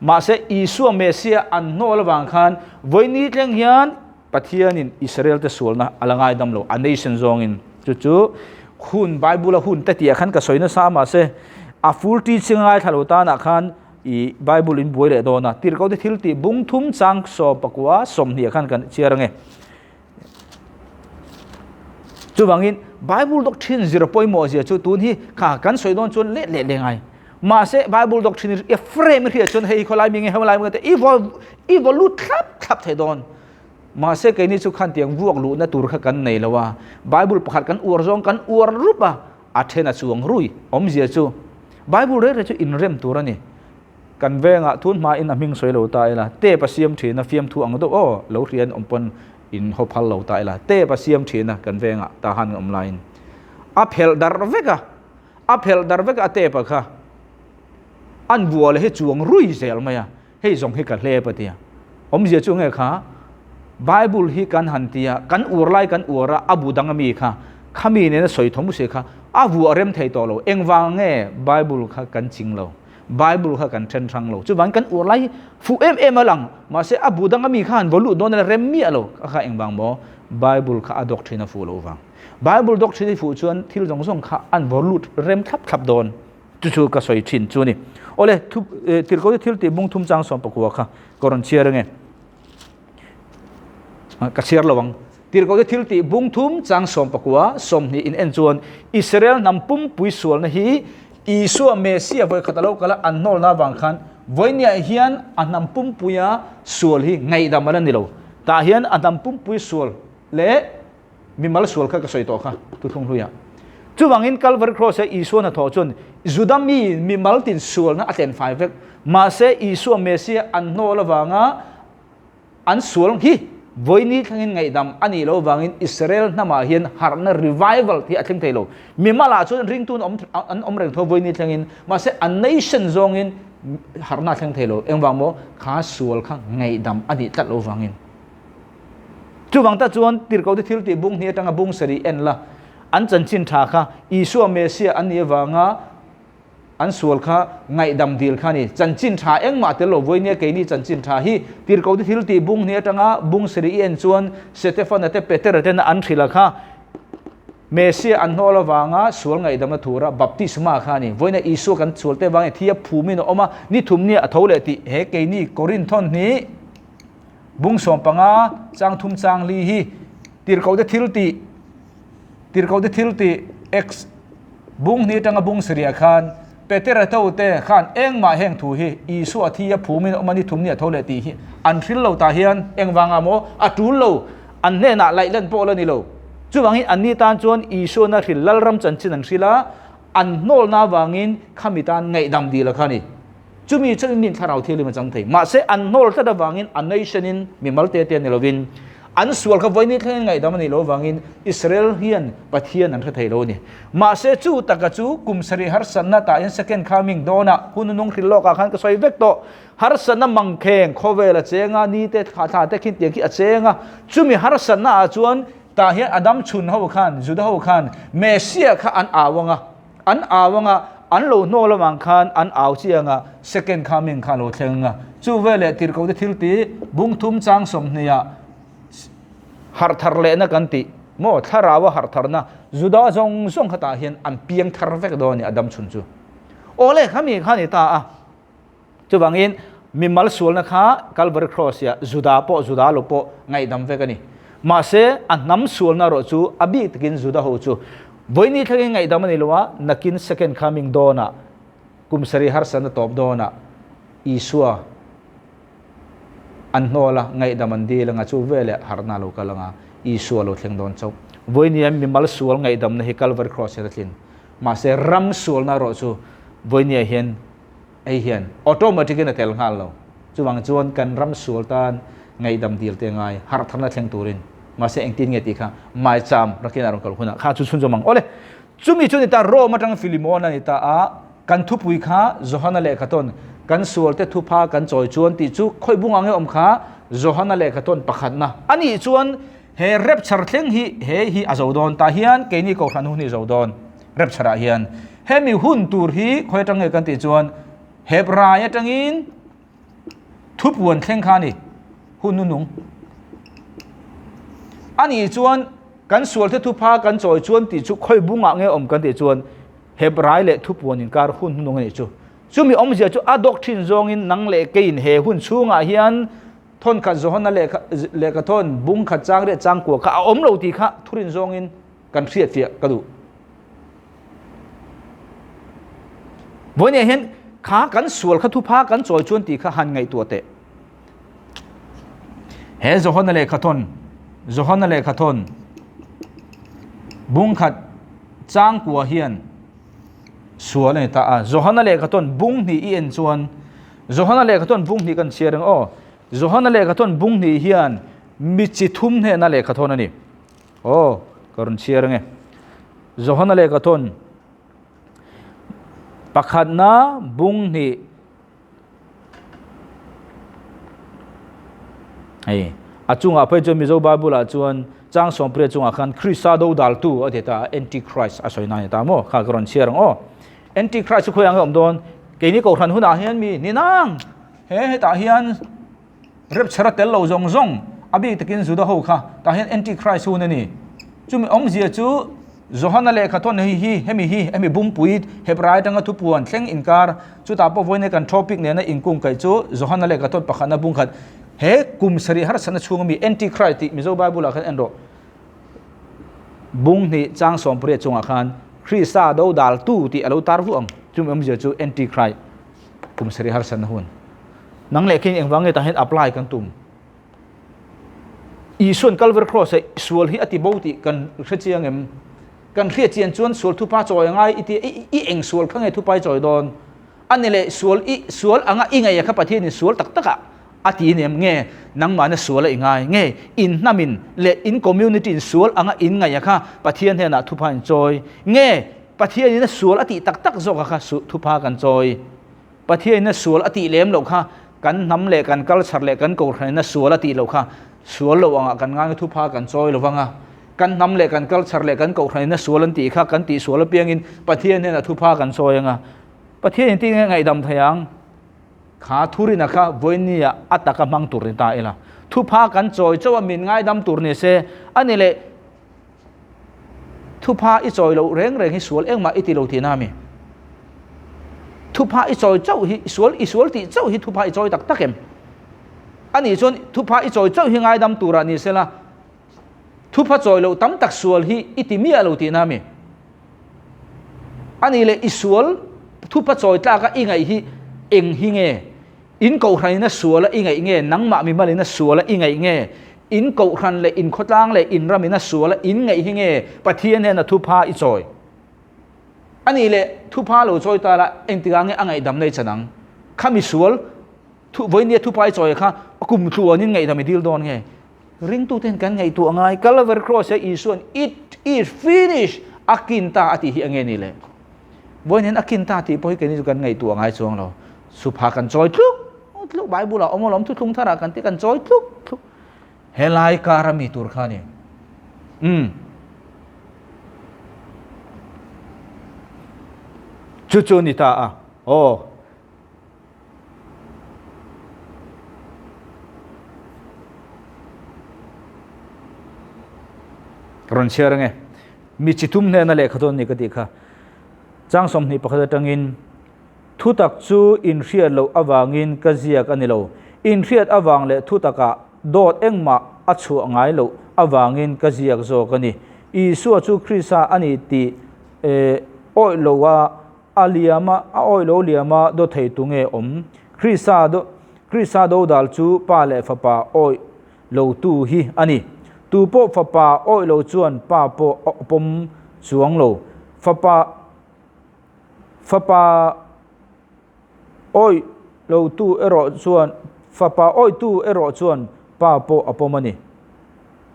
Mahse Isua Messiah an hnawl avang khan vawiini thleng hian Pathianin Israel-te sualna a la ngaidam lo, a nation zawngin. Chu chu hun Bible-a hun te tihah khan ka sawi nasa a, mahse a full teaching a ngaithla lo tanah khan i Bible in buai leh dawn a. Tirhkohte thil tih bung thum chang 19 20 ah khan kan chhiar ange. Chuvangin Bible doctrine zir pawimawh zia chu tun hi kha kan sawi dawn chuan let leh leh ngai. Mahse Bible doctrine i frame i hriat chuan hei khawlai mi nge hewlai mi nge te i vaw i vaw lut thlap thlap thei dawn. Mahse keini chu khan tiang vuak luhna tur kha kan nei lo a, Bible pakhat kan uar zawng kan uar rup a, a then a chuang rui awmzia chu Bible reng reng chu inrem tur a ni. Kan vengah thun hmain a hming sawi lo ta ila, tape a siam thin a, fiamthu ang deuh aw, lo hria an awm pawn in haw phal lo ta ila, tape a siam thin a kan vengah tahan kan awm laiin a phelh darh vek a, a phelh darh vek a tape a kha an vuah leh hi chuang rui zel mai a, hei zawng hi ka hlep a tia. Awmzia chu nge kha Bible hi kan han tia, kan uar lai kan uar a, a bu dang ami kha, khami nena sawi thawm si kha a vuah rem thei tawh lo, engvang nge Bible kha kan ching lo. Bible kha kan then hrang lo. Chuvangin kan uar lai hi fuh em em a lang. Mahse a bu danga mi kha han vaw lut dawn ila rem miah lo. Kha kha engvang maw? Bible kha a doctrine a fuh lo vang. Bible doctrine i fuh chuan thil zawng zawng kha an vaw lut rem thlap thlap dawn. Chu chu ka sawi thin chu a ni. Awle, thu tirhkoh chu thil tih bung thum chang 14 kha ka rawn chhiar ange. Ka chhiar lo ang. Tirhkoh chu thil tih bung thum chang 14 20 in en chuan Israel hnam pumpui sualna hi Isua Messia vawikhat a lo kal a, an hnawlna avang khan vawinia hian a hnam pumpuia sual hi ngaihdam a la ni lo. Tah hian a hnam pumpui sual leh mimal sual kha ka sawi tawh kha thuthlung hluiah. Chuvangin Calvary Cross-a Isua hnathawh chuan Juda mi mimal tin sualna a tlen fai vek. Mahse Isua Messia an hnawl avanga An sual hi vawiini thlengin ngaihdam a nih loh avangin Israel hnamah hian harhna revival hi a thleng thei lo. Mimalah chuan ringtu an awm an awm reng tho vawiini thlengin, mahse a nation zawngin harhna a thleng thei lo. Engvang maw? Kha sual kha ngaihdam a nih tlat loh avangin. Chuvang tak chuan tirhkohte thil tih bung hnih atanga bung sarih en la, an chanchin tha kha Isua Messiah an nih avanga An sual kha ngaihdam dil kha a ni. Chanchin tha engmah tel lo vawinia keini chanchin tha hi tirhkohte thil tih bung hnih atanga bung sarih i en chuan Setefana te Petera tena an hrilh a kha Messia an hnawl avanga sual ngaihdamna thura baptisma kha a ni. Vawiina Isua kan sual te vangin thi a phumin a awm a, ni thum nia a tho leh tih he keini Korinthon hnih bung 15 chang thum chang li hi tirhkohte thil tih Tirhkohte thil tih Acts bung hnih atanga bung sarih khan Petera tote khan engmah heng thu hi Isua thi a phumin a awm a ni thum ni a tho leh tih hi an hril lo tah hian engvangah maw a tul lo an hnenah laih lan pawh la ni lo. Chuvangin anni tan chuan Isuana hril Lalram chanchin an hril a, an hnawlna avangin khami tan ngaihdam dil a kha a ni. Chumi chuan min thlarau thianghlim a chang thei. Mahse an hnawl tlat avangin a nation-in mimal te te ni lovin an sual kha vawiin thlengin ngaihdam a nih loh avangin Israel hian Pathian an hre thei lo a ni. Mahse chu taka chu kum sarih harsatna tah hian second coming dawnah hun nung hrilh lawkah khan ka sawi vek tawh. Harsatna mangkheng khawvel a cheng a, ni te thla thla te khin tiang khi a cheng a. Chumi harsatna ah chuan tah hian Adam chhun ho khan Juda ho khan Messiah kha an au ang a. An au anga, an lo hnaw lamah khan an au chiang a, second coming kha a lo thleng anga. Chu veleh tirhkohte thil ti bung thum chang 20 ah harh thar lehna kan tih maw, thlarau a harh tharna Juda zawng zawng kha tah hian an piang thar vek dawn a ni a dam chhun chu. Awle khami kha a ni ta a. Chuvangin mimal sualna kha Calvary Cross ah Juda pawh Juda lo pawh ngaihdam vek a ni. Mahse a hnam sualna erawh chu a bik takin Juda ho chu vawiini thlengin ngaihdam a ni lo a, nakin second coming dawnah kum sarih harsatna tawp dawnah Isua an hnawl a, ngaihdam an dil anga chu veleh harhna a lo kal anga Isua lo thleng dawn chauh. Vawiini an mimal sual ngaihdamna hi Calvary Cross hian a tlin. Mahse ram sualna erawh chu vawiini ah hian Hei hian automatic in a tel nghal lo. Chuvang chuan kan ram sual tan ngaihdam dil te ngai harh tharna thleng turin mahse engtin nge tih kha maicham rakin a rawn kal hunah kha chu chhunzawm ang. Awle, chumi chu ni ta Rome atang Philemon a ni ta a, kan thupui kha Johana lehkhatawn kan sualte thupha kan chawi chuan tih chu khawi bung ang nge awm kha Johana lehkhatawn pakhatna a nih chuan he rapture thleng hi he hi a zo dawn tah hian keini kohhran hun hi a zo dawn. Rapture ah hian hemi hun tur hi khawi atang nge kan tih chuan Hebrai atangin Thupuan thleng kha a ni, hun hnuhnung. A nih chuan kan sualte thupha kan chawi chuan tih chu khawi bungah nge awm kan tih chuan Hebrai leh thupuan inkar hun hnuhnung a nih chu. Chumi awmzia chu a dawk thin zawngin nang leh keiin he hun chhungah hian thawnkhat Johana lehkha lehkha thawn bung khat chang riat chang kua kha a awm lo tih kha thurin zawngin kan hriatfiah ka duh. Vawinia hian kha kan sual kha thupha kan chawi chuan tih kha han ngaihtuah teh. He Johana lehkha thawn Johana lehkha thawn bung khat chang kua hian sual a ni ta a. Johana lehkha thawn bung hnih i en chuan Johana lehkha thawn bung hnih kan chhiar ang aw. Johana lehkha thawn bung hnih hian mi chi thum hnena lehkha thawn a ni. Aw, ka rawn chhiar ange. Johana lehkha thawn pakhatna bung hnih Hei, a chungah phei chuan Mizo Bible ah chuan chang sawmpria chungah khan Krista do daltu a ti ta, Antichrist a sawi na a ni ta maw? Kha ka rawn chhiar ang aw. Antichrist chu khawi ang nge awm dawn? Keini kohhran hunah hian mi ni nang he hetah hian Rapture a tel lo zawng zawng, a bik takin Juda ho kha, tah hian Antichrist hun a ni. Chumi awmzia chu Johana lehkha thawn hei hi, hemi hi, hemi bumpui Hebrai atanga thupuan thleng inkar, chutah pawh vawiin kan topic nena inkung kaih chu Johana lehkha thawn pakhatna bung khat, he kum sarih harsatna chhunga mi Antichrist tih Mizo Bible ah khan en rawh. Bung hnih chang sawmpariat chungah khan Krista do daltu tih a lo tar vuah ang. Chumi awmzia chu Antichrist kum sarih harsatna hun. Nang leh khin engvang nge tah hian apply kan tum? Isuan Calvary Cross ah sual hi a ti bo tih kan hre chiang em? Kan hriat chian chuan sual thupa chawi angai i ti i eng sual kha nge thupa i chawi dawn? A ni leh sual i sual anga i ngaih a kha Pathian in sual tak tak ah a ti nem nge nangmahna sual a i ngai nge in hnam in leh in community in sual anga in ngaih a kha Pathian hnenah thupa in chawi nge Pathian in a sual a tih tak tak zawk a kha thupa kan chawi? Pathianin a sual a tih lem loh kha, kan hnam leh kan culture leh kan kohhranin a sual a tih loh kha, sual loh angah kan ngai thupha kan chawi lo vang a. Kan hnam leh kan culture leh kan kohhranin a sual an tih kha kan tih sual apiangin Pathian hnenah thupha kan chawi ang a. Pathianin tinge ngaihdam thei ang? Kha thurina kha vawinia a taka hmang tur ni ta ila. Thupha kan chawi chauh a min ngaidam tur ni se, a ni leh Thupha i chawi loh reng reng hi sual engmah i ti lo tihna a mi? Thupha i chawi chauh hi sual i sual tih chauh hi thupha i chawi tak tak em? A nih chuan thupha i chawi chauh hi ngaidam turah ni sela thupha chawi loh tam tak sual hi i ti miah lo tihna a mi? A nih leh i sual thupha chawi tlaka i ngaih hi eng hi nge? In kohhranin a sual a i ngaih nge? Nangmah mimalin a sual a i ngaih nge? In kohhran leh in khawtlang leh in ramin a sual a in ngaih hi nge Pathian hian a thupha i chawi? A nih leh thupha lo chawi ta la engtikah nge a ngaihdamna i chan ang? Kha mi sual thu vawinia thupha i chawi kha kum tluanin ngaihdam i dil dawn nge? Ringtute hian kan ngaihtuah ngai Calvary Cross a Isuan it is finished a kin ta a tih hi enge ni le? Vawiin hian a kin ta tih pawh hi keini chu kan ngaihtuah ngai chuang lo. Supha kan chawi tluk tluk Bible ah awm alawm thuthlung thar ah kan ti kan chawi tluk tluk. Helai kar a mi tur kha ni. Um. Chu chu ni ta a. Aw. Rawn chhiar ange. Mi chi thum hnena lehkha dawn ni ka tih kha. Chang 21 atangin thutak chu inhriat loh avangin ka ziak a ni lo. Inhriat avang leh thutakah dawt engmah a chhuah ngai loh avangin ka ziak zawk a ni. Isua chu Krista a ni tih awih loha A liam a, a awih lo liam a, do thei tu nge awm? Krista do, Krista dodal chu Pa leh Fapa awih lo tu hi a ni. Tu pawh Fapa awih lo chuan Pa pawh a pawm chuang lo. Fapa, Fapa awih lo tu erawh chuan, Fapa awih tu erawh chuan Pa pawh a pawm a ni.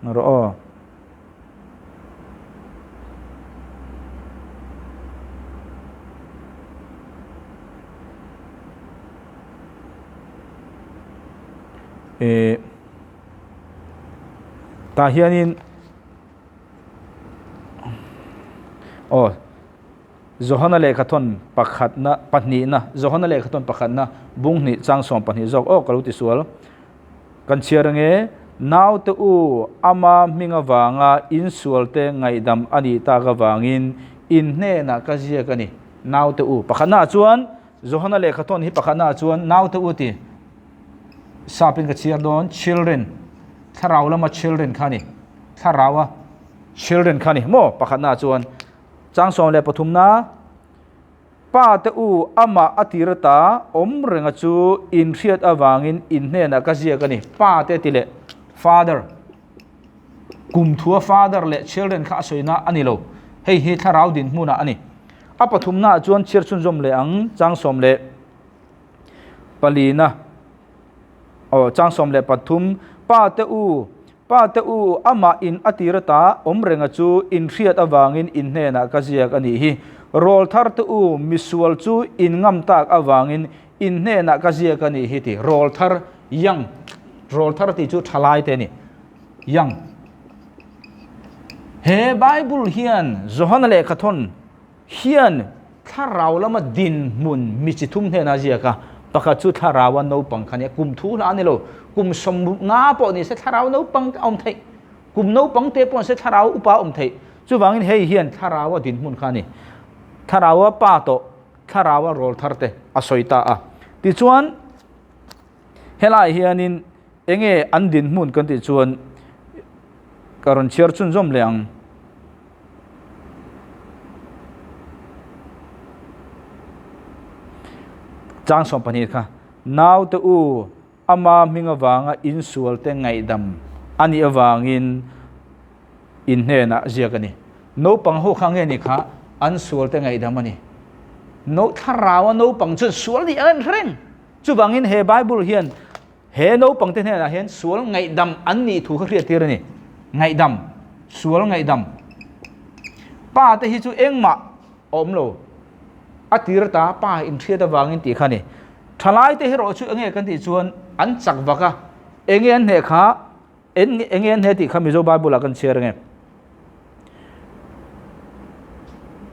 Rawh aw. Eh, tah hianin aw. Johana lehkhathawn pakhatna pahnihna Johana lehkhathawn pakhatna bung hnih chang 12 zawk aw ka lo ti sual. Kan chhiar ange, Naute u ama hming avanga insualte ngaihdam a nih tak avangin in hnenah ka ziak a ni. Naute u pakhatnaah chuan Johana lehkhathawn hi pakhatnaah chuan naute u ti sap in ka chhiar dawn children thlarau lama children kha a ni thlaraua children kha a ni maw pakhatnaah chuan Chang 13 na, Pa te u, amah a tir ata awm renga chu in hriat avangin in hnenah ka ziak a ni. Pa te ti leh Father, kum thua Father leh children kha a sawina a ni lo. Hei hi thlarau dinhmunah a ni. A pathumnaah chuan chhiar chhunzawm leh ang, chang 14 na, aw, chang 13, Pa te u, Pa te u, amah in a tir ata awm renga chu in hriat avangin in hnenah ka ziak a nih hi. Rawlthar te u, misual chu in ngam tak avangin in hnenah ka ziak a nih hi ti. Rawlthar, young, rawlthar tih chu thalai te a ni, young. He Bible hian Johana lehkhathawn hian thlarau lama dinhmun mi chi thum hnenah a ziak a, pakhat chu thlaraua naupang kha a nia, kum thu hla a ni lo, kum 50 pawh ni se thlarau naupang a awm theih, kum naupang te pawh ni se thlarau upa a awm theih, chuvangin hei hian thlaraua dinhmun kha a ni, thlaraua pa tawh, thlaraua rawl thar te a sawi ta a, tichuan helaiah hianin Enge an dinhmun kan tih chuan ka rawn chhiar chhunzawm leh ang. Chang 12 kha, Naute u, ama hming avanga insualte ngaihdam a nih avangin in hnenah ziak a ni. Naupang ho kha nge ni kha an sualte ngaihdam a ni. No thlarau a naupang chuan sual nih ang an hre reng. Chuvangin he Bible hian he naupangte hnenah hian sual ngaihdam an nih thu kha hriat tir a ni. Ngaihdam, sual ngaihdam. Pa te hi chu engmah a awm lo. A tir ta pa inhriat avangin tih kha a ni. Thalai te erawh chu enge kan tih chuan an chak vak a, enge an hneh kha Eng nge an hne tih kha Mizo Bible ah kan chhiar ange.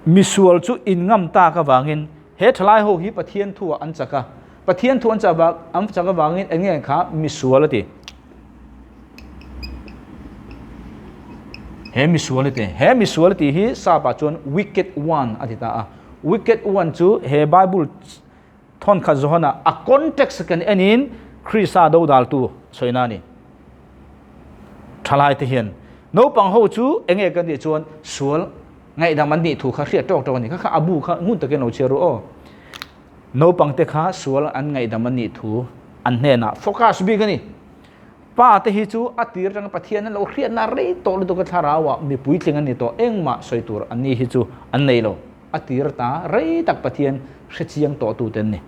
Misual chu in ngam tak avangin he thalai ho hi Pathian thu ah an chak a. Pathian thu an chak an chak avangin eng nge kha misual a ti. He misual a ti. He misual a ti hi sap ah chuan wicked one a ti ta a. Wicked one chu he Bible Thawnkhat Johana a context kan enin Krista dodaltu sawina a ni. Thalaite hian naupang ho chu enge kan tih chuan sual ngaihdam an nih thu kha hriat tawk tawk a ni. Kha kha a bu kha ngun takin lo chhiar ru aw. Naupang te kha sual an ngaihdam an nih thu an hnenah focus bik a ni. Pa te hi chu a tir atanga Pathian an lo hriatna rei tawh lutuk a thlarau ah mi puitling an ni tawh engmah sawi tur an ni hi chu an nei lo. A tir ta rei tak Pathian hre chiang tawh tu te an ni.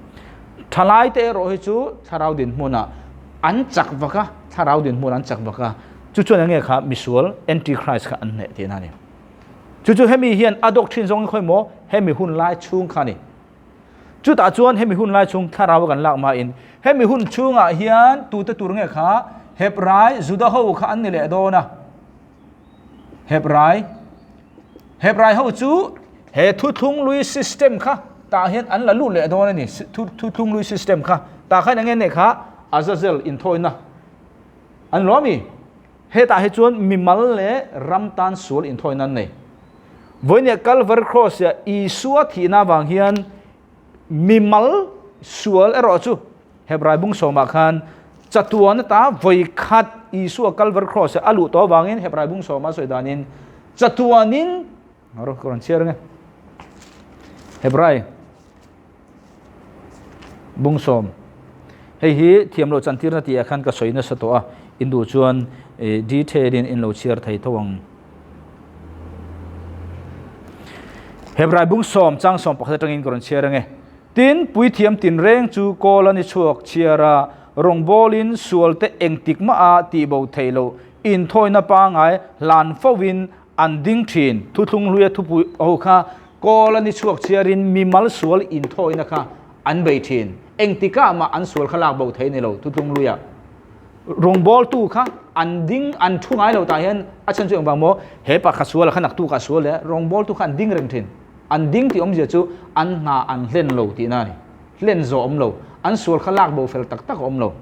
Thalai te erawh hi chu thlarau dinhmunah an chak vak a, thlarau dinhmunah an chak vak a, chu chuan enge kha misual antichrist kha an hneh tihna a ni. Chu chu hemi hian a dawk thin zawng khawi maw hemi hun lai chhung kha a ni. Chutah chuan hemi hun lai chhung thlarau kan lak hmain hemi hun chhungah hian tute tur nge kha Hebrai Juda ho kha an ni leh dawn a. Hebrai Hebrai ho chu he thuthlung lui system kha tah hian an la lut leh dawn a ni. Thuthlung lui system kha tah khan enge nei kha Azazel inthawina an lo ami. Hetah hi chuan mimal leh ram tan sual inthawina an nei. Vawinia Calvary Cross ah Isua thihna avang hian mimal sual erawh chu Hebrai bung sawmah khan chatuan ata vawi khat Isua Calvary Cross a luh tawh avangin Hebrai bung sawma sawi danin chatuanin ro ka rawn chhiar ange Hebrai bung sawm hei hi thiam loh chantirna tih ah khan ka sawi nasa tawh a in duh chuan detail in in lo chhiar thei tho ang Hebrai bung sawm chang 11 atangin ka rawn chhiar ange Tin, puithiam tinreng chu kawl a ni chhuak chhiar a, rawngbawlin sualte engtik mah a tihbo theih loh inthawina pangai hlan fovin an ding thin. Thuthlung hluia thupui ho kha kawl a ni chhuak chhiarin mimal sual inthawina kha an bei thin. Engtikah mah an sual kha lak bo thei ni lo thuthlung hluia rawngbawltu kha an ding an thu ngai lo tah hian a chhan chu engvang maw he pa kha sual a kha naktu kha a sual leh rawngbawltu kha an ding reng thin. An ding tih awmzia chu an hna an hlen lo tihna a ni. Hlen zawh awm lo. An sual kha lak bo fel tak tak a awm lo.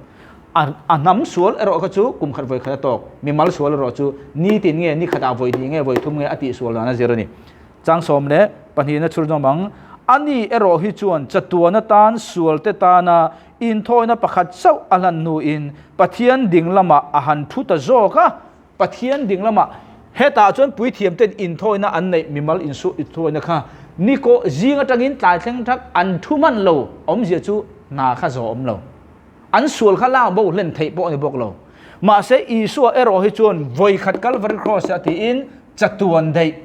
A a hnam sual erawh kha chu kum khat vawi khat a tawk. Mimal sual erawh chu nitin nge, ni khatah vawi hnih nge, vawi thum nge a tih sual dan a zir a ni. Chang 12na chhur zawm ang. Ani erawh hi chuan chatuan atan sualte tana inthawina pakhat chauh a hlan hnuin Pathian ding lamah a han thu ta zawk a. Pathian ding lamah hetah chuan puithiamten inthawina an neih mimal insuh inthawina kha nikaw zing atangin tlai thleng thak an thu hman lo awmzia chu hna kha zawh awm lo. An sual kha lak bo hlen theih pawh a ni bawk lo. Mahse Isua erawh hi chuan vawikhat Kalvari Cross ah tiin chatuan daih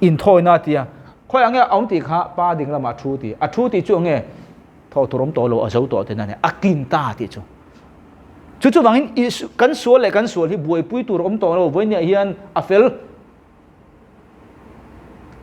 inthawina a ti a. Khawiah nge a awm tih kha Pa ding lamah a thu ti. A thu tih chu eng nge? Thawh tur awm tawh lo, a zo tawh tihna a ni. A kin ta tih chu. Chu chuvangin Isu, kan sual leh kan sual hi buaipui tur awm tawh lo, vawinia hian a fel.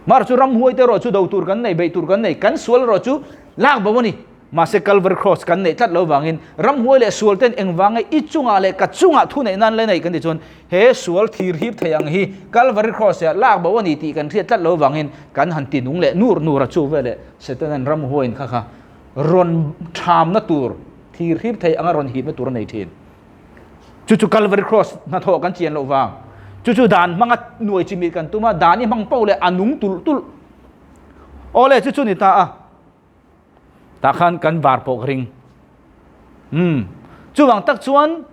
Mar chu ramhuai te erawh chu do tur kan nei, beih tur kan nei, kan sual erawh chu lak bo a ni. Mahse Calvary Cross kan neih tlat lo vangin ramhuai leh sual ten engvang nge i chungah leh ka chungah thu neih nan le nei kan ti chuan he sual thir hip thei ang hi Calvary Cross ah lak bo a ni tih kan hriat tlat lo vangin kan han ti nung leh nur nur a chu veleh Setanan ramhuaiin kha kha rawn thamna tur thir hip thei anga rawn hipna tur a nei thin. Chu chu Calvary Cross hnathawh kan chian loh vang. Chu chu dan hmanga nuai chimih kan tum a, dan i hmang poh leh a nung tulh tulh. Awle chu chu ni ta a. Tah khan kan var pawh ka ring. Umm. Chuvang tak chuan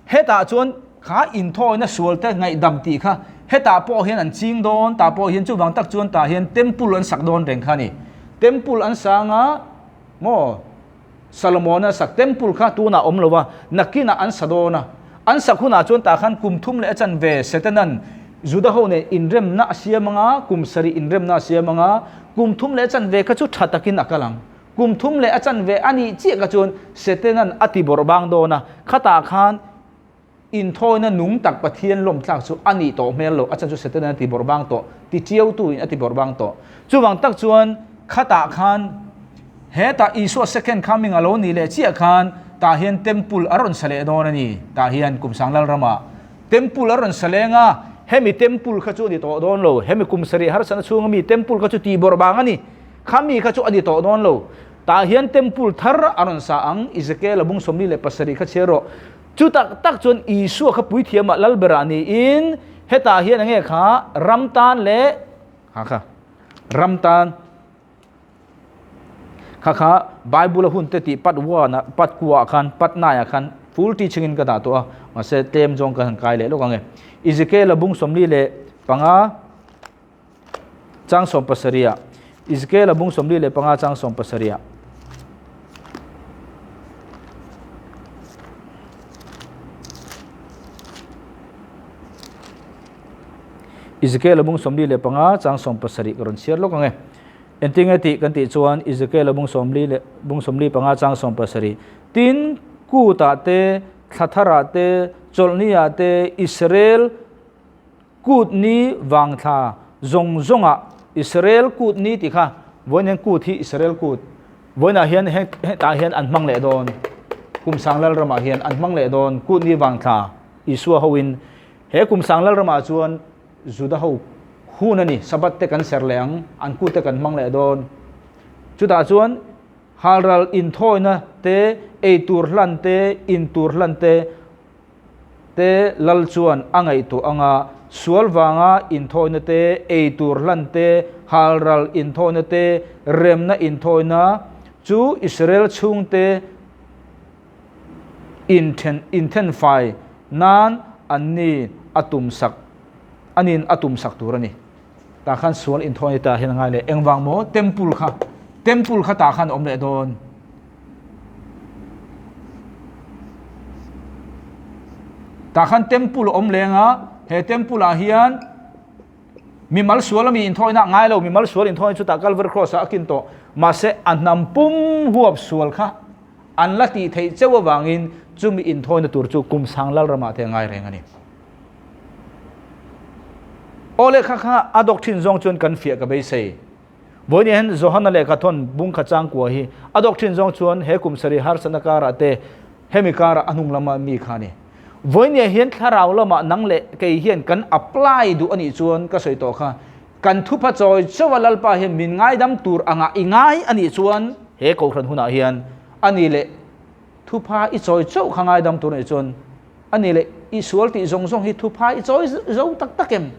hetah chuan kha inthawina sual te ngaihdam tih kha hetah pawh hian an ching dawn, tah pawh hian chuvang tak chuan tah hian temple an sak dawn reng kha a ni. Temple an sang a maw? Solomon-a sak temple kha tunah awm lo a, nakinah an sa dawn a. An sak hunah chuan tah khan kum thum leh a chanve Setanan Juda ho nen inremna a siam ang a, kum sarih inremna a siam ang a, kum thum leh a chanve kha chu tha takin a kal ang. Kum thum leh a chanve a nih chiah kha chuan Setanan a ti bawrh bang dawn a, khatah khan inthawina nung tak Pathian lawmtlak chu a nih tawh hmel lo, a chan chu Setanan a ti bawrh bang tawh, ti chiautu in a ti bawrh bang tawh. Chuvang tak chuan khatah khan hetah Isua second coming a lo nih leh chiah khan tah hian temple a rawn sa leh dawn a ni, tah hian Kumsang Lalramah temple a rawn sa leng a, hemi temple kha chu a ni tawh dawn lo, hemi kum sarih harsatna chhunga mi temple kha chu ti bawrh bang a ni, khami kha chu a ni tawh dawn lo, tah hian temple thar a rawn sa ang, Ezekiel a bung 47 kha chhiar rawh. Chu tak tak chuan Isua kha puithiamah lalberah niin hetah hian enge kha ram tan leh kha kha ram tan kha kha Bible a hun te tih pat one ah pat kua ah khan pat nine ah khan full teaching in ka dah tawh a mahse tlem zawng ka han kai leh lawk ang e Ezekiel a bung 45 Chang 70 ah Ezekiel a bung 45 chang 70 ah. Ezekiel a bung 45 chang 70 ka rawn chhiar lawk ang e. Engtin nge tih kan tih chuan Ezekiel a bung 45 chang 70 tin kutah te thla tharah te chawlhni-ah te Israel Kut ni vang thla zawng zawngah Israel kut ni tih kha vawiin hian kut hi Israel kut vawiinah hian hetah hian an hmang leh dawn kum sang lal ramah hian an hmang leh dawn kut ni vang thla Isua hoin he kum sang lal ramah chuan Juda ho hun a ni Sabbath te kan ser leh ang an kut te kan hmang leh dawn chutah chuan halral inthawina te eitur hlan te intur hlan te Te lal chuan a ngaihtuah ang a, sual vanga inthawina te, ei tur hlan te, halral inthawina te, remna inthawina chu Israel chhungte inthen inthenfai nan anni a tumsak anin a tumsak tur a ni. Tah khan sual inthawina tah hian a ngai leh. Engvang maw? Temple kha temple kha tah khan a awm leh dawn. Tah khan temple a awm leng a, he temple ah hian mimal sual ami inthawina ngai lo, mimal sual inthawina chu tah Calvary cross ah a kin tawh. Mahse a hnam pum huap sual kha an la tih theih cheu avangin chumi inthawina tur chu kum sang lal ramah te a ngai reng a ni. Aw lehkha kha a dawk thin zawng chuan kan fiah ka beisei. Vawiin hian Johana lehkha thawn bung kha changkua hi a dawk thin zawng chuan he kum sarih harsatna karah te hemi karah a hnung lama mi kha a ni. Vawiin hian thlarau lamah nang leh kei hian kan apply duh a nih chuan ka sawi tawh kha. Kan thupha chawi chauh a Lalpa hian min ngaidam tur anga i ngai a nih chuan he kohhran hunah hian a ni leh thupha i chawi chauh kha ngaidam tur a nih chuan a ni leh i sual tih zawng zawng hi thupha i chawi zo tak tak em?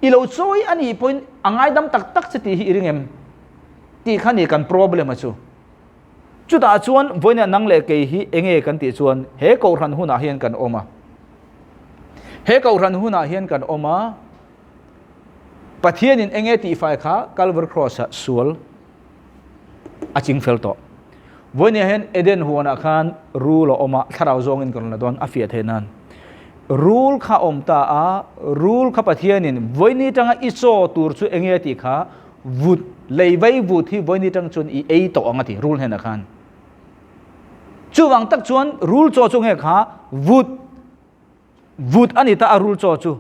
I lo chawi a nih pawhin a ngaidam tak tak che tih hi i ring em? Tih kha ni kan problem a chu. Chutah chuan vawiinah nang leh kei hi enge kan tih chuan he kohhran hunah hian kan awm a. He kohhran hunah hian kan awm a, Pathianin enge tihfai kha Calvary Cross-ah sual a ching fel tawh. Vawiinah hian Eden huanah khan rul a awm a, thlarau zawngin ka rawn la dawn a fiah theih nan. Rul kha awm ta a, rul kha Pathianin vawiini tanga i chaw tur chu enge tih kha vut, lei vai vut hi vawiini tang chuan i ei tawh ang a ti rul hnenah khan. Chuvang tak chuan rul chaw chu nge kha vut, vut a ni ta a rul chaw chu.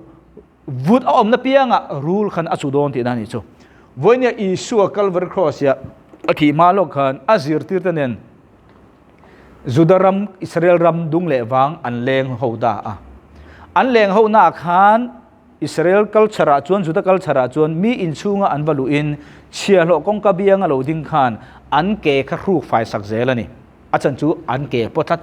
Vut a awmna piangah rul khan a chu dawn tihna a nih chu. Vawinia Isua Calvary Cross-ah a thih hma lawk khan a zirtirte nen Juda ram, Israel ram dung leh vang an leng ho ta a. An leng ho naah khan Israel culture-ah chuan, Juda culture-ah chuan mi inchhunga an va luhin chhiahhlawh kawngka bianga lo ding khan an ke kha hruk fai sak zel a ni. A chan chu an ke pawh tlat.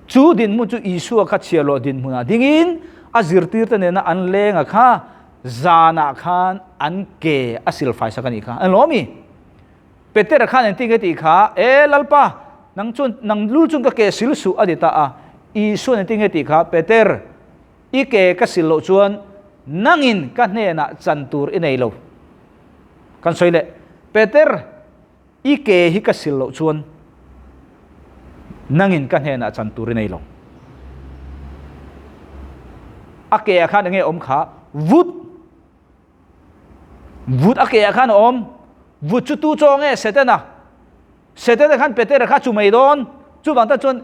Chu dinhmun chu Isua kha chhiahhlawh dinhmunah dingin a zirtirte nena an lenga kha zanah khan an ke a silfai sak a nih kha. An lawm i. Petera khan engtin nge tih kha, E Lalpa, nang chuan nang lul chuan ka ke sil suh a ti ta a. Isuan engtin nge tih kha, Peter, i ke ka sil loh chuan nangin ka hnenah chan tur i nei lo. Kan sawi leh, Peter, i ke hi ka sil loh chuan nangin ka hnenah chan tur i nei lo. A ke ah khan enge awm kha? Vut! Vut a ke ah khan a awm. Vut chu tu chaw nge? Setana. Setana khan Petera kha chu mai dawn. Chuvang tan chuan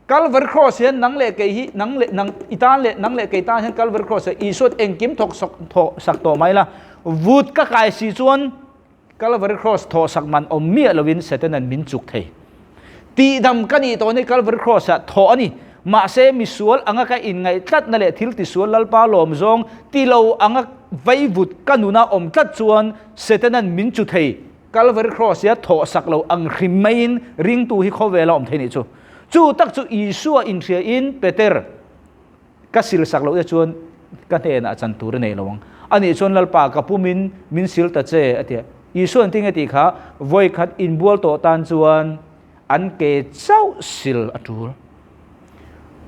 Calvary Cross hian nang leh kei hi nang leh nang i tan leh nang leh kei tan hian Calvary Cross ah Isuan engkim thawk sak thawh sak tawh mai la. Vut ka kai si chuan Calvary Cross thawh sak man awm miah lovin Setanan min chuk thei. Tihdam ka nih tawh ni Calvary Cross ah thawh a ni. Mahse misual anga ka inngaih tlatna leh thil tisual Lalpa lawm zawng ti lo anga vaivut ka nuna awm tlat chuan Setanan min chu thei. Calvary Cross ia thawh sak lo ang hrim maiin ringtu hi khawvela awm thei nih chu. Chu tak chu Isua inhria in Peter Ka sil sak loh te chuan ka hnenah chan tur i nei lo ang. Anih chuan Lalpa ka pumin min sil ta che, a ti a. Isuan tinge tih kha vawikhat inbual tawh tan chuan an ke chauh sil a tul.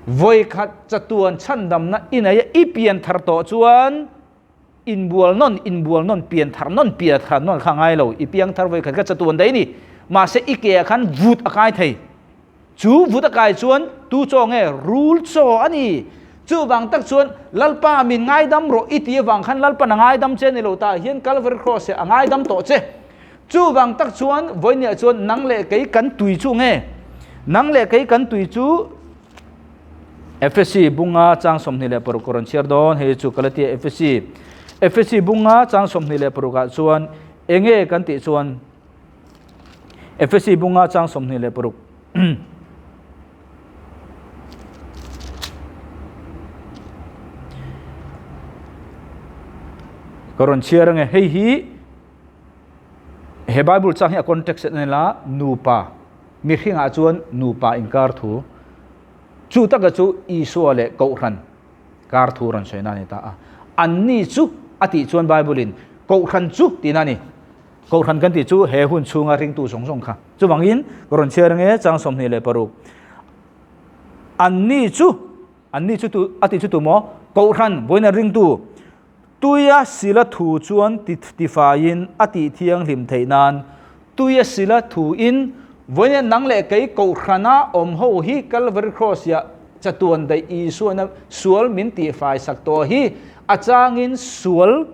Vawikhat chatuan chhandamna i nei a, i pian thar tawh chuan inbual nawn, inbual nawn, pian thar nawn, pian thar nawn kha ngai lo. I piang thar vawikhat kha chatuan daih a ni. Mahse i ke ah khan vut a kai thei. Chu vut a kai chuan tu chaw nge? Rul chaw a ni. Chuvang tak chuan Lalpa min ngaidam rawh i ti avang khan Lalpan a ngaidam che ni lo tah hian Calvary Cross ah a ngaidam tawh che. Chuvang tak chuan vawinia chuan nang leh kei kan tui chu nge? Nang leh kei kan tui chu Efesi bunga chang 26 ka rawn chhiar dawn, hei chu Galatia Efesi. Efesi bunga chang 26 ah chuan enge kan tih chuan Efesi bunga chang 26 ka rawn chhiar ange hei hi he Bible chang hi a context en ila nupa Mihringah chuan nupa inkar thu, chu taka chu Isua leh Kohhran kar thu rawn sawi na a ni ta a. Anni chu a tih chuan Bible-in Kohhran chu tihna a ni. Kohhran kan tih chu he hun chhunga ringtu zawng zawng kha. Chuvangin ka rawn chhiar ange chang 26. Anni chu, anni chu tu, a tih chu tu maw? Kohhran, vawiin a ringtu, Tuia sila thu chuan tifaiin a tih thianghlim theih nan tuia sila thuin vawiin nang leh kei kohhrana awm ho hi Calvary Cross-ah chatuan daih Isuana sual min tihfai sak tawh hi a changin sual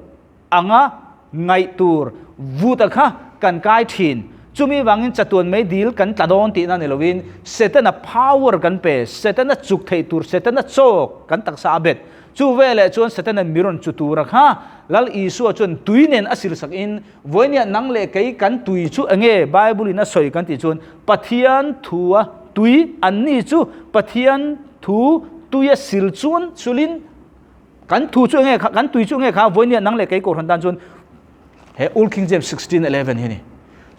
anga ngaih tur vuta kha kan kai thin. Chumi vangin chatuan mei dil kan tla dawn tihna ni lovin Setana power kan pe, Setana chuk theih tur, Setana chaw kan taksa a bet. Chu veleh chuan Setana'n mi rawn chu tura kha Lal Isua chuan tui nen a silsak in, Vawinia nang leh kei kan tui chu enge Bible in a sawi kan tih chuan Pathian thu a tui an ni chu Pathian thu tui a sil chuan sulin kan thu chu enge kha kan tui chu enge kha Vawinia nang leh kei kohhran tan chuan. He Old King James 16:11 hi ni.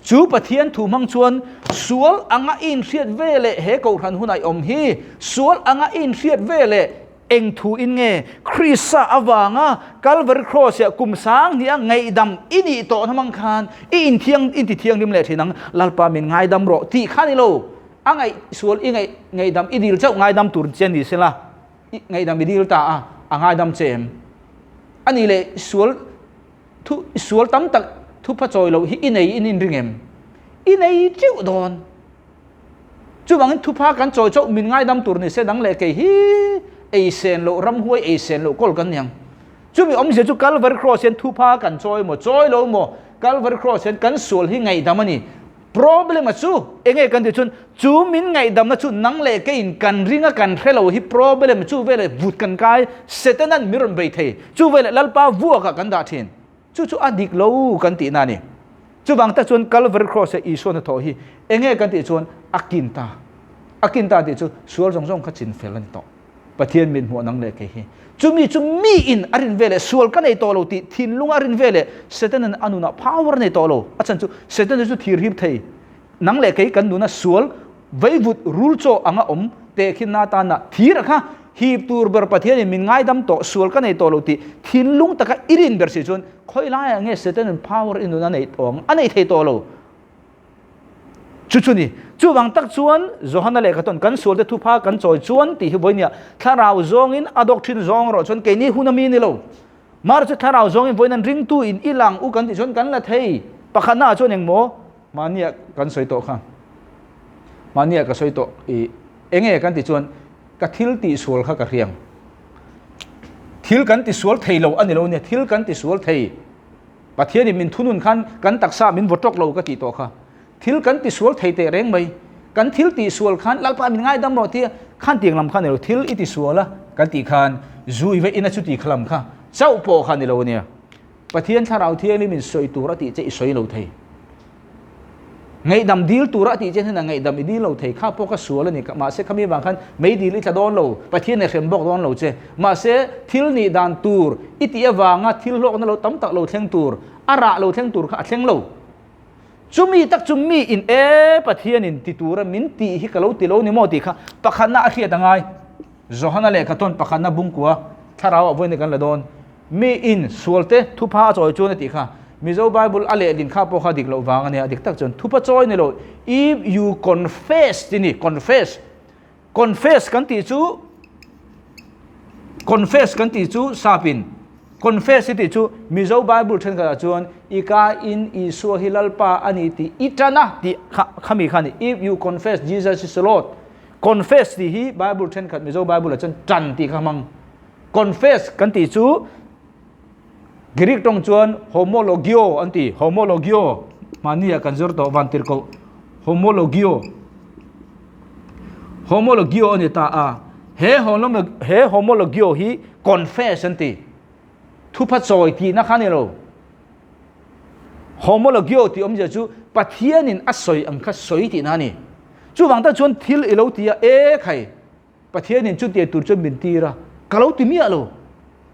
Chu Pathian thu hmang chuan sual anga i inhriat ve leh he kohhran hunah i awm hi, sual anga i inhriat ve leh eng thu in nge Krista avanga Calvary Cross ah kum sang hnih a ngaihdam i nih tawh na hmang khan i inthiang inti thianghlim leh thin ang, Lalpa min ngaidam rawh tih kha ni lo, a ngaih sual i ngaih ngaihdam i dil chauh ngaidam tur che ni sela i ngaihdam i dil ta a, a ngaidam che em? A nih leh sual Thu sual tam tak thupha chawi loh hi i nei in inring em? I nei teuh dawn. Chuvangin thupha kan chawi chauh min ngaidam tur ni se dang leh kei hi ei sen loh ramhuai ei sen loh kawl kan ni ang. Chumi awmzia chu Calvary Cross hian thupha kan chawi maw chawi lo maw Calvary Cross hian kan sual hi ngaihdam a ni. Problem a chu enge kan tih chuan chu min ngaihdamna chu nang leh keiin kan ring a kan hre lo hi problem chu veleh vut kan kai Setanan min rawn bei thei chu veleh Lalpa vuakah kan dah thin chu chu a dik lo kan tihna a ni. Chuvang tak chuan Calvary Cross a Isua hnathawh hi enge kan tih chuan a kin ta a kin ta tih chu sual zawng zawng kha chin fel a ni tawh. Pathian min hmuh nang leh kei hi. Chumi chu mi in a rin veleh sual ka nei tawh lo tih thinlung a rin veleh Satan-an a nunah power a nei tawh lo. A chhan chu Satan-a chu thir hip thei. Nang leh kei kan nuna sual veivut rul chaw anga awm tehkhin na atana thir a kha hip tur ber Pathianin min ngaidam tawh sual ka nei tawh lo tih thinlung taka i rin ber si chuan khawi laiah nge Satan-an power i nun a nei tawh ang? A nei thei tawh lo. Chu chu ni. Chuvang tak chuan Johana lehkha tawn kan sualte thupha kan chawi chuan tih hi vawinia thlarau zawngin a dawk thin zawng erawh chuan keini hun a mi ni lo. Mar chu thlarau zawngin vawiin an ringtu in i lang u kan tih chuan kan la thei. Pakhatnaah chuan engmaw mahnia kan sawi tawh kha. Mahnia ka sawi tawh i enge kan tih chuan ka thil tih sual kha ka hriang. Thil kan ti sual thei lo a ni lo nia, thil kan ti sual thei. Pathianin min thunun khan kan taksa min vaw tawk lo ka tih tawh kha. Thil kan tisual thei teh reng mai. Kan thil tihsual khan Lalpa min ngaidam rawh tia khan tiang lam kha ni lo. Thil i tisual a kan tih khan zui ve ina chuti kha lam kha chauh pawh kha ni lo ania. Pathian thlarau thianghlim in sawi tur a tih che i sawi lo thei. Ngaihdam dil tura a tih che hnenah ngaihdam i dil lo thei kha pawh ka sual a ni. Mahse khami vang khan mei dil i tla dawn lo, Pathian i hrem bawk dawn lo che. Mahse thil nih dan tur i tih avanga thil hlawkna lo tam tak lo thleng tur, a rah lo thleng tur kha a thleng lo. Chumi tak chu mi in e Pathianin ti tura min tih hi ka lo ti lo ni maw tih kha pakhatna a hriat a ngai. Johana lehkha tawn pakhatna bungkua thlarau ah vawiin kan la dawn. Mi in sualte thupha a chawi chuan a tih kha Mizo Bible a lehlin kha pawh kha dik loh vang a nia, dik tak chuan thupha chawi ni lo, if you confess ti ni, confess, confess kan tih chu, confess kan tih chu sapin confess i tih chu Mizo Bible thenkhatah chuan i ka in Isua hi Lalpa a ni tih i tan a tih kha khami kha a ni, if you confess Jesus is Lord, confess tih hi Bible thenkhat Mizo Bible ah chuan tan tih kha hmang. Confess kan tih chu Greek tawng chuan homologio an ti, homologio mahni ah kan zir tawh van tir koh homologio homologio a ni ta a, he he homologio hi confess an ti, thupha chawi tihna kha a ni lo, homologio tih awmzia chu Pathianin a sawi ang kha sawi tihna a ni, chuvang tak chuan thil i lo ti a, e khai. Pathianin chutia tur chuan min tir a, ka lo ti miah lo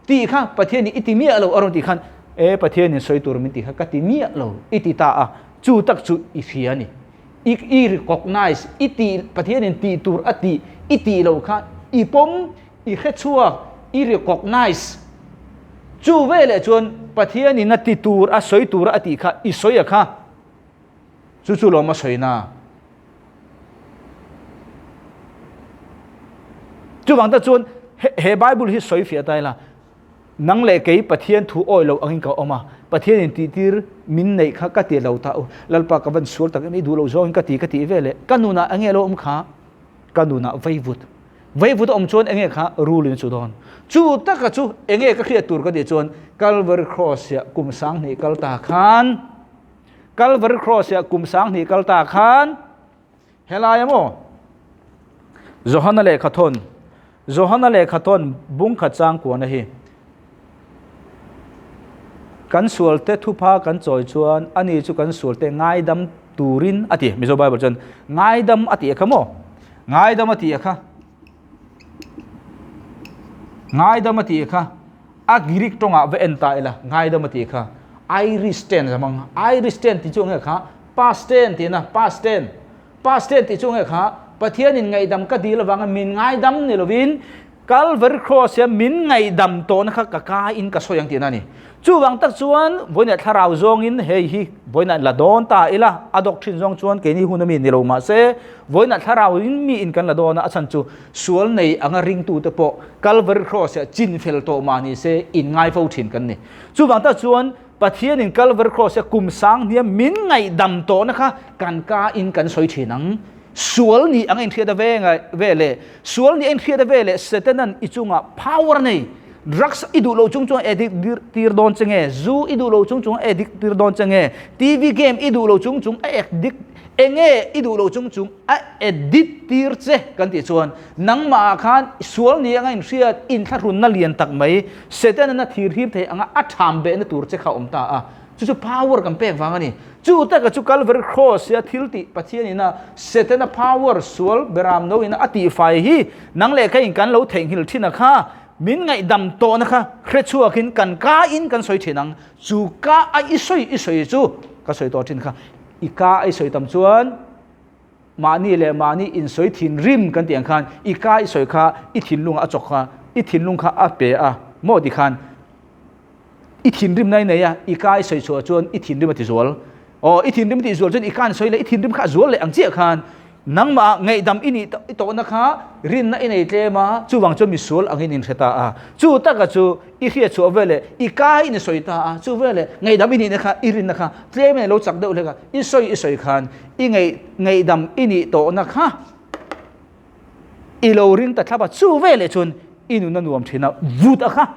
tih kha Pathianin i ti miah lo a rawn tih khan e Pathianin sawi tur min tih kha ka ti miah lo i ti ta a, chu tak chu i hria a ni. I i recognize i ti Pathianin tih tur a tih i tih loh kha i pawm i hre chhuak i recognize chu veleh chuan Pathianin a ti tur a sawi tur a tih kha i sawi a kha chu chu lawm a sawina. Chuvang tak chuan he Bible hi sawi fiah ta ila, nang leh kei Pathian thu awi lo angin ka awm a, Pathian in tihtir min neih kha ka ti lo ta u, Lalpa ka van sual tak em i duh lo zawngin ka ti ka tih ve leh ka nunah enge lo awm kha, ka nunah vaivut, vaivut a awm chuan enge kha rul in a chu dawn. Chu taka chu enge ka hriat tur ka tih chuan Calvary Cross ah kum 2000 kal ta khan, Calvary Cross ah kum 2000 kal ta khan helai emaw Johana lehkha thawn Johana lehkha thawn bungkhat chang kuana hi kan sualte thupha kan chawi chuan ani chu kan sualte ngaidam turin a ti Mizo Bible chuan ngaidam a ti kha maw ngaidam a ti kha ngaidam a ti kha a Greek tawngah va en ta ila ngaidam a ti kha. Irish tense a hmang. Irish tense tih chu enge kha? Past tense tihna, past tense. Past tense tih chu enge kha? Pathianin ngaihdam ka dil avanga min ngaidam ni lovin Calvary Cross hian min ngaihdam tawhna kha ka kaiin ka sawi ang tihna a ni. Chuvang tak chuan vawiinah thlarau zawngin hei hi vawiinah la dawn ta ila, a doctrine zawng chuan keini hun ami ni lo mahse vawiinah thlarauin miin kan la dawn a, a chhan chu sual nei anga ringtute pawh Calvary Cross-ah chin fel tawh mah ni se inngai fo thin kan ni. Chuvang tak chuan Pathianin Calvary Cross-a kum sang hniam min ngaihdam tawhna kha kan kain kan sawi thin ang. Sual ni anga inhriat a ve ngai ve le, sual ni a inhriat a ve le Satanan i chungah power a nei. Drugs i duh lo chung chuan addict tir dawn che nge, zu i duh lo chung chung a addict tir dawn che nge, TV game i duh lo chung chung a addict enge i duh lo chung chung a addict tir che kan tih chuan nangmah ah khan sual ni anga inhriat inthlahrunna lian tak mai Satanan a thir him thei anga a tham behna tur che kha a awm ta a. Chu chu power kan pek vang a ni. Chu taka chu Calvary Cross ia thil tih Pathian ina Setana power sual beram no ina a tihfai hi nang leh kha in kan lo theihnghilh thin a kha min ngaihdam tawhna kha hre chhuakin kan ka in kan sawi thin ang. Chu ka a i sawi i sawi chu ka sawi tawh thin kha i ka a i sawi tam chuan mahni leh mahni insawi thinrim kan tih ang khan i ka i sawi kha i thinlung a chawk kha i thinlung kha a pe a maw ti khan I thinrim na i nei a, i ka i sawi chhuah chuan i thinrim a ti zual. Aw, i thinrim a tih zual chuan i ka an sawi leh i thinrim kha a zual leh ang chiah khan nangmah ngaihdam i nih i tawhna kha rinna i nei tlem a, chuvang chuan misual angin in hre ta a. Chu taka chu i hriat chhuah veleh i ka in i sawi ta a, chu veleh ngaihdam i nihna kha i rinna kha tlem in a lo chak deuh hlek a, i sawi i sawi khan i ngaih ngaihdam i nih tawhna kha i lo ring ta thlap a, chu veleh chuan i nuna nuam thin a, vut a kha.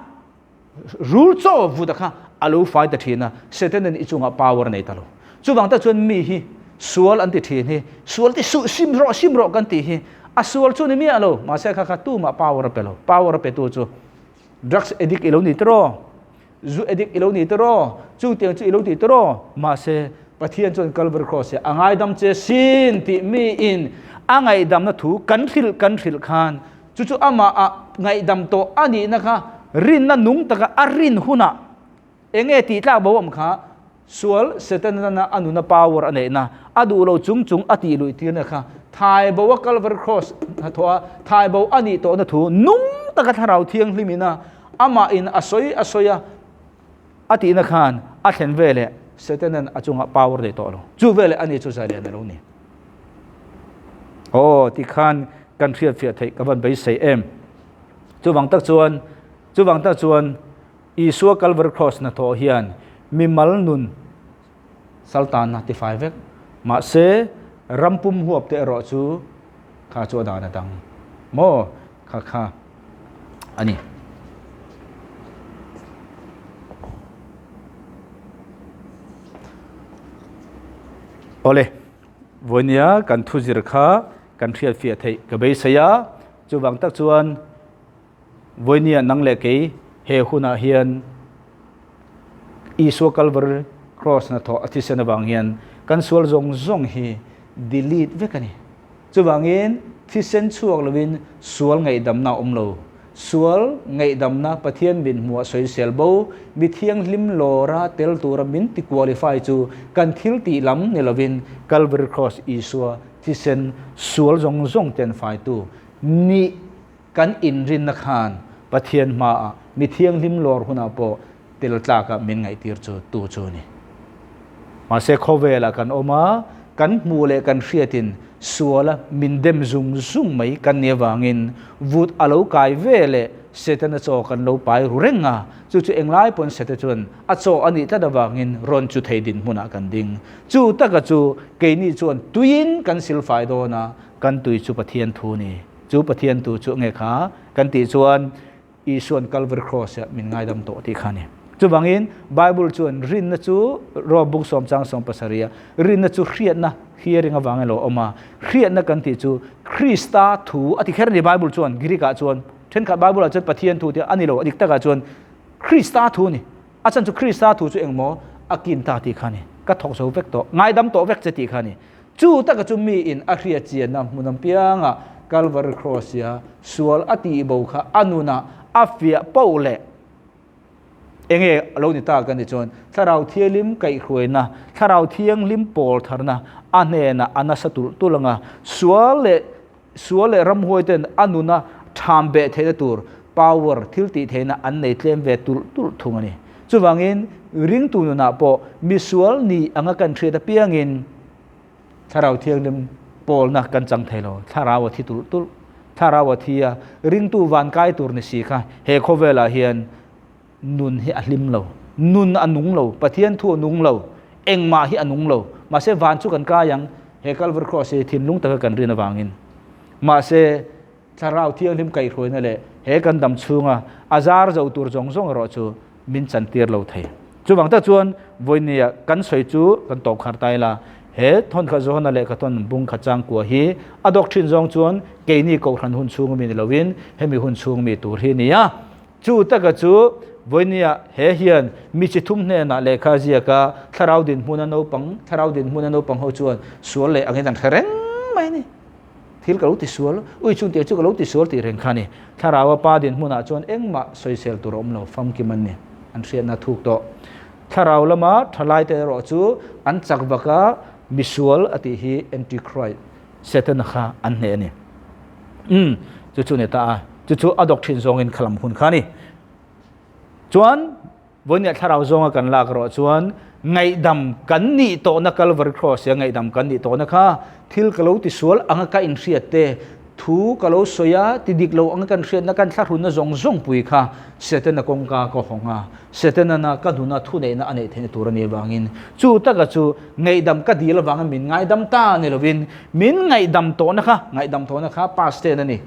Rul chaw vut a kha a lo fai ta thin a, Satan-in i chungah power a nei ta lo. Chuvang tak chuan mi hi sual an ti thin hi, sual ti suh, sim rawh, sim rawh kan tih hi a sual chu ni miah lo, mahse kha kha tumah power a pe lo. Power a petu chu drugs addict i lo ni tiraw, zu addict i lo ni tiraw, chutiang chu i lo ti tiraw, mahse Pathian chuan Calvary Cross hi a ngaidam che sin tih miin a ngaihdamna thu kan hrilh kan hrilh khan Chu chu amah ah ngaihdam tawh a nihna kha rinna nung taka a rin hunah eng nge tih tlak bo awm kha sual Setana a nuna power a neihna a duh lo chung chung a tih luih tirna kha thai bo a Calvary Cross hnathawh a thai bo a nih tawhna thu nung taka thlarau thianghlim ina amah in a sawi a sawi a a tihna khan a thlen veleh Setanan a chungah power nei tawh lo. Chu veleh ani chu zalian a lo ni. Aw tikhan kan hriatfiah theih ka van beisei em. Chuvang tak chuan chuvang tak chuan Isua Calvary Cross hnathawh hian mimal nun saltanna tifai vek. Mahse rampum huap te erawh chu kha chu a dan a dang maw kha kha a ni. Awle, vawinia kan thu zir kha kan hriatfiah theih ka beisei a, chuvang tak chuan vawinia nang leh kei he hunah hian Isua Calvary Cross hnathawh a thisen avang hian kan sual zawng zawng hi delete vek a ni. Chuvangin thisen chhuak lovin sual ngaihdamna a awm lo. Sual ngaihdamna Pathian min hmuah sawisel bo, mi thianghlim lawra tel tura min ti qualify chu kan thil tih lam ni lovin Calvary Cross Isua thisen sual zawng zawng ten faitu nih kan inrinna khan Pathian hmaah mi thianghlim lawr hunah pawh tel tlakah min ngaihtir chu tu chu a ni. Mahse khawvelah kan awm a, kan hmuh leh kan hriatin suala min dem zung zung mai kan nih avangin vut a lo kai ve leh Setana chaw kan lo pai ru reng a, chu chu englai pawn Seta chuan a chaw a nih tlat avangin rawn chu thei dinhmunah kan ding. Chu taka chu keini chuan tuiin kan silfai dawn a, kan tui chu Pathian thu ni. Chu Pathian tu chu nge kha kan tih chuan Isua'n Calvary Cross-ah min ngaidam tawh tih kha a ni. Chuvangin, Bible chuan rinna chu Rom buk sawm chang sawm pasarih a rinna chu hriatna, hearing, avangin a lo awm a. Hriatna kan tih chu Krista thu a ti kher a ni Bible chuan, Greek-ah chuan. Thenkhat Bible-ah chuan Pathian thu tih a ni lo, a dik takah chuan Krista thu a ni. A chhan chu Krista thu chu engmaw a kin ta tih kha a ni. Ka thawk zo vek tawh, ngaidam tawh vek che tih kha a ni. Chu taka chu miin a hriat chianna hmun ang piangah Calvary Cross-ia sual a tih bo kha a nunah a fiah poh leh Enge a lo ni ta kan ti chuan Thlarau Thianghlim kaihhruaina, Thlarau Thianghlim pawl tharna a hnenah a nasa tulh tulh anga sual leh sual leh ramhuai ten a nuna tham beh theihna tur power, thil tih theihna an nei tlem ve tulh tulh thung a ni. Chuvangin ringtu nunah pawh misual ni anga kan hriat apiangin Thlarau Thianghlim pawlna kan chang thei lo. Thlarau a thi tulh tulh. Thlarau a thi a, ringtu van kai tur ni si kha he khawvelah hian nun hi a hlim lo. Nun a nung lo. Pathian thu a nung lo. Engmah hi a nung lo. Mahse van chu kan kai ang, he Calvary Cross hi thinlung taka kan rin avangin. Mahse Thlarau Thianghlim kaihhruaina leh he kan dam chhunga a zar zo tur zawng zawng erawh chu min chantir lo thei. Chuvang tak chuan vawinia kan sawi chu kan tawp khar ta ila, he thawnkhat Johana lehkha thawn bung khat changkua hi a dawk thin zawng chuan keini kohhran hun chhung mi ni loin hemi hun chhung mi tur hi nia. Chu taka chu vawinia he hian mi chi thum hnenah lehkha ziaka thlarau dinhmuna naupang thlarau dinhmuna naupang ho chuan sual leh angin an hre reng mai a ni. Thil ka lo ti sual, ui chung tih chu ka lo ti sual tih reng kha a ni. Thlarau a pa dinhmunah chuan engmah sawisel tur a awm lo, famkim an ni, an hriatna thuk tawh. Thlarau lama thalaite erawh chu an chak vak a, misual a tih hi Antichrist, Setana kha an hneh a ni. Umm, chu chu a ni ta a, chu chu a dawk thin zawngin kha lam hun kha a ni. Chuan. Vawinia thlarau zawnga kan lak erawh chuan ngaihdam kan nih tawhna Calvary Cross ia ngaihdam kan nih tawhna kha thil ka lo tisual anga ka inhriat te, thu ka lo sawi a ti dik lo anga kan hriatna kan thlahrunna zawng zawng pui kha Setana kawngka ka hawng a, Setanana ka hnuna thuneihna a neih theihna tur a nih avangin chu taka chu ngaihdam ka dil avanga min ngaidam ta ni lovin min ngaihdam tawhna kha ngaihdam tawhna kha past tense a ni.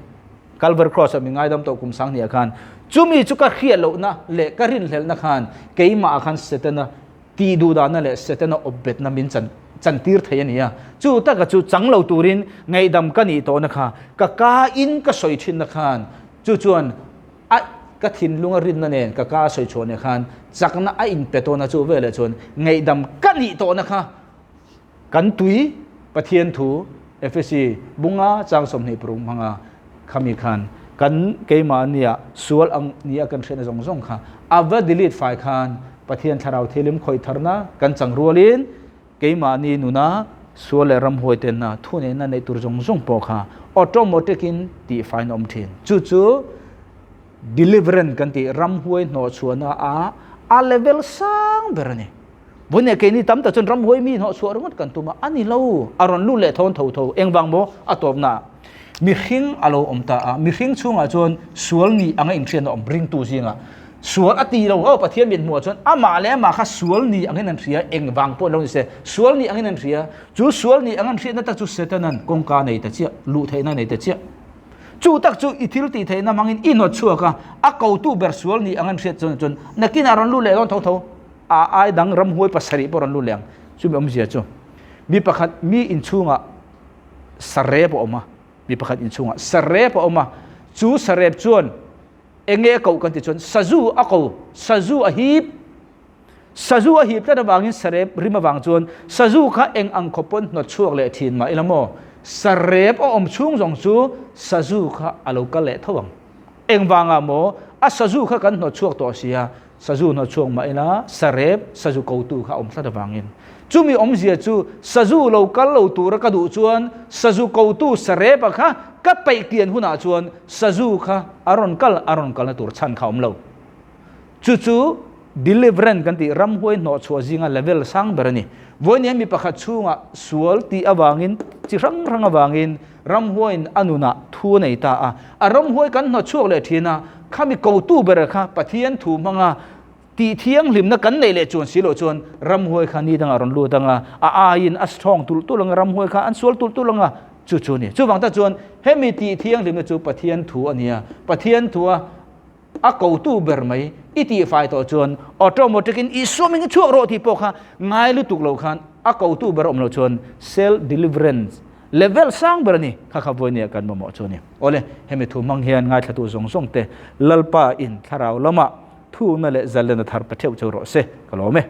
Calvary Cross-ah min ngaidam tawh kum sanghnih ah khan chumi chu ka hriat lohna leh ka rinhlelhna khan keimah ah khan Setana tih duhdahna leh Setana awpbetna min chan chantir thei a ni a. Chu taka chu chang lo turin ngaihdam ka nih tawhna kha ka ka in ka sawi thinna khan chu chuan a ka thinlunga rinna nen ka ka a sawi chhuah nen khan chakna a inpe tawhna chu veleh chuan ngaihdam ka nih tawhna kha Kan tui Pathian thu Efesi bunga chang 26 hmanga khami khan kan keimahnia sual ang nia kan hriatna zawng zawng kha a va delete fai khan Pathian thlarau thilim khawih tharna kan chang rualin keimahni nuna sual leh ramhuai tenna thuneihna neih tur zawng zawng pawh kha automatic in tihfain a awm thin. Chu chu deliverance kan tih ramhuai hnawhchhuahna a a level sang ber a ni. Vawnia keini tam tak chuan ramhuai mi hnawhchhuah ringawt kan tum a, a ni lo, a rawn lut leh thawn tho tho, engvang maw a tawpna ah mihring a lo awm ta a, mihring chhungah chuan sual ni anga inhriatna awm ringtu zingah sual a ti lo, aw Pathian mit hmuhah chuan amah leh amah kha sual ni angin an hria, engvang pawh lo ni se, sual ni angin an hria, chu sual ni ang an hriatna tak chu Setanan kawngka nei ta chiah, luh theihna nei ta chiah. Chu tak chu i thil tih theihna hmangin i hnawt chhuak a, a kotu ber sual ni ang an hriat chuan chuan nakinah rawn lut leh dawn tho tho. A ai dang ramhuai pasarih pawh rawn lut leh ang. Chumi awmzia chu mi pakhat mi inchhungah sarep a awm a, mi pakhat inchhungah sarep a awm a, chu sarep chuan eng nge a koh kan tih chuan sazu a ko, sazu a hip, sazu a hip tlat avangin sarep rim avang chuan sazu kha eng ang khawp pawn hnawt chhuak leh thin mah ila maw, sarep a awm chhung zawng chu sazu kha a lo kal leh tho ang. Engvangah maw a sazu kha kan hnawt chhuak tawh sia, Sazu hnawt chhuak mah ila sarep sazu kotu kha a awm tlat avangin chumi awmzia chu sazu lo kal lo tura ka duh chuan sazu kotu sarepa kha ka peih kian hunah chuan sazu kha a rawn kal a rawn kalna tur chhan kha a awm lo. Chu chu deliverance kan tih ramhuai hnawh chhuah zinga level sang ber a ni. Vawiin mi pakhat chhungah sual tih avangin chi hrang hrang avangin Ramhuaiin a nunah thu a nei ta a, a ramhuai kan hnawt chhuak leh thin a, khami kotu ber kha Pathian thu hmanga tih thianghlimna kan neih leh chuan si loh chuan ramhuai kha ni dangah rawn lut anga, a aiin a strong tulh tulh anga, ramhuai kha an sual tulh tulh anga, chu chu a ni. Chuvang tak chuan hemi tih thianghlimna chu Pathian thu a ni a, Pathian thua a kotu ber mai i tihfai tawh chuan automatic in Isua min chhuak rawh tih pawh kha ngai lutuk lo khan a kotu ber awm lo chuan self deliverance level sang ber a ni kha kha vawinia kan mamawh chu a ni. Awle, hemi thu hmang hian ngaithlatu zawng zawng te Lalpa in thlarau lamah thuna leh zalena thar pe theuh cheu rawh se ka lawm e.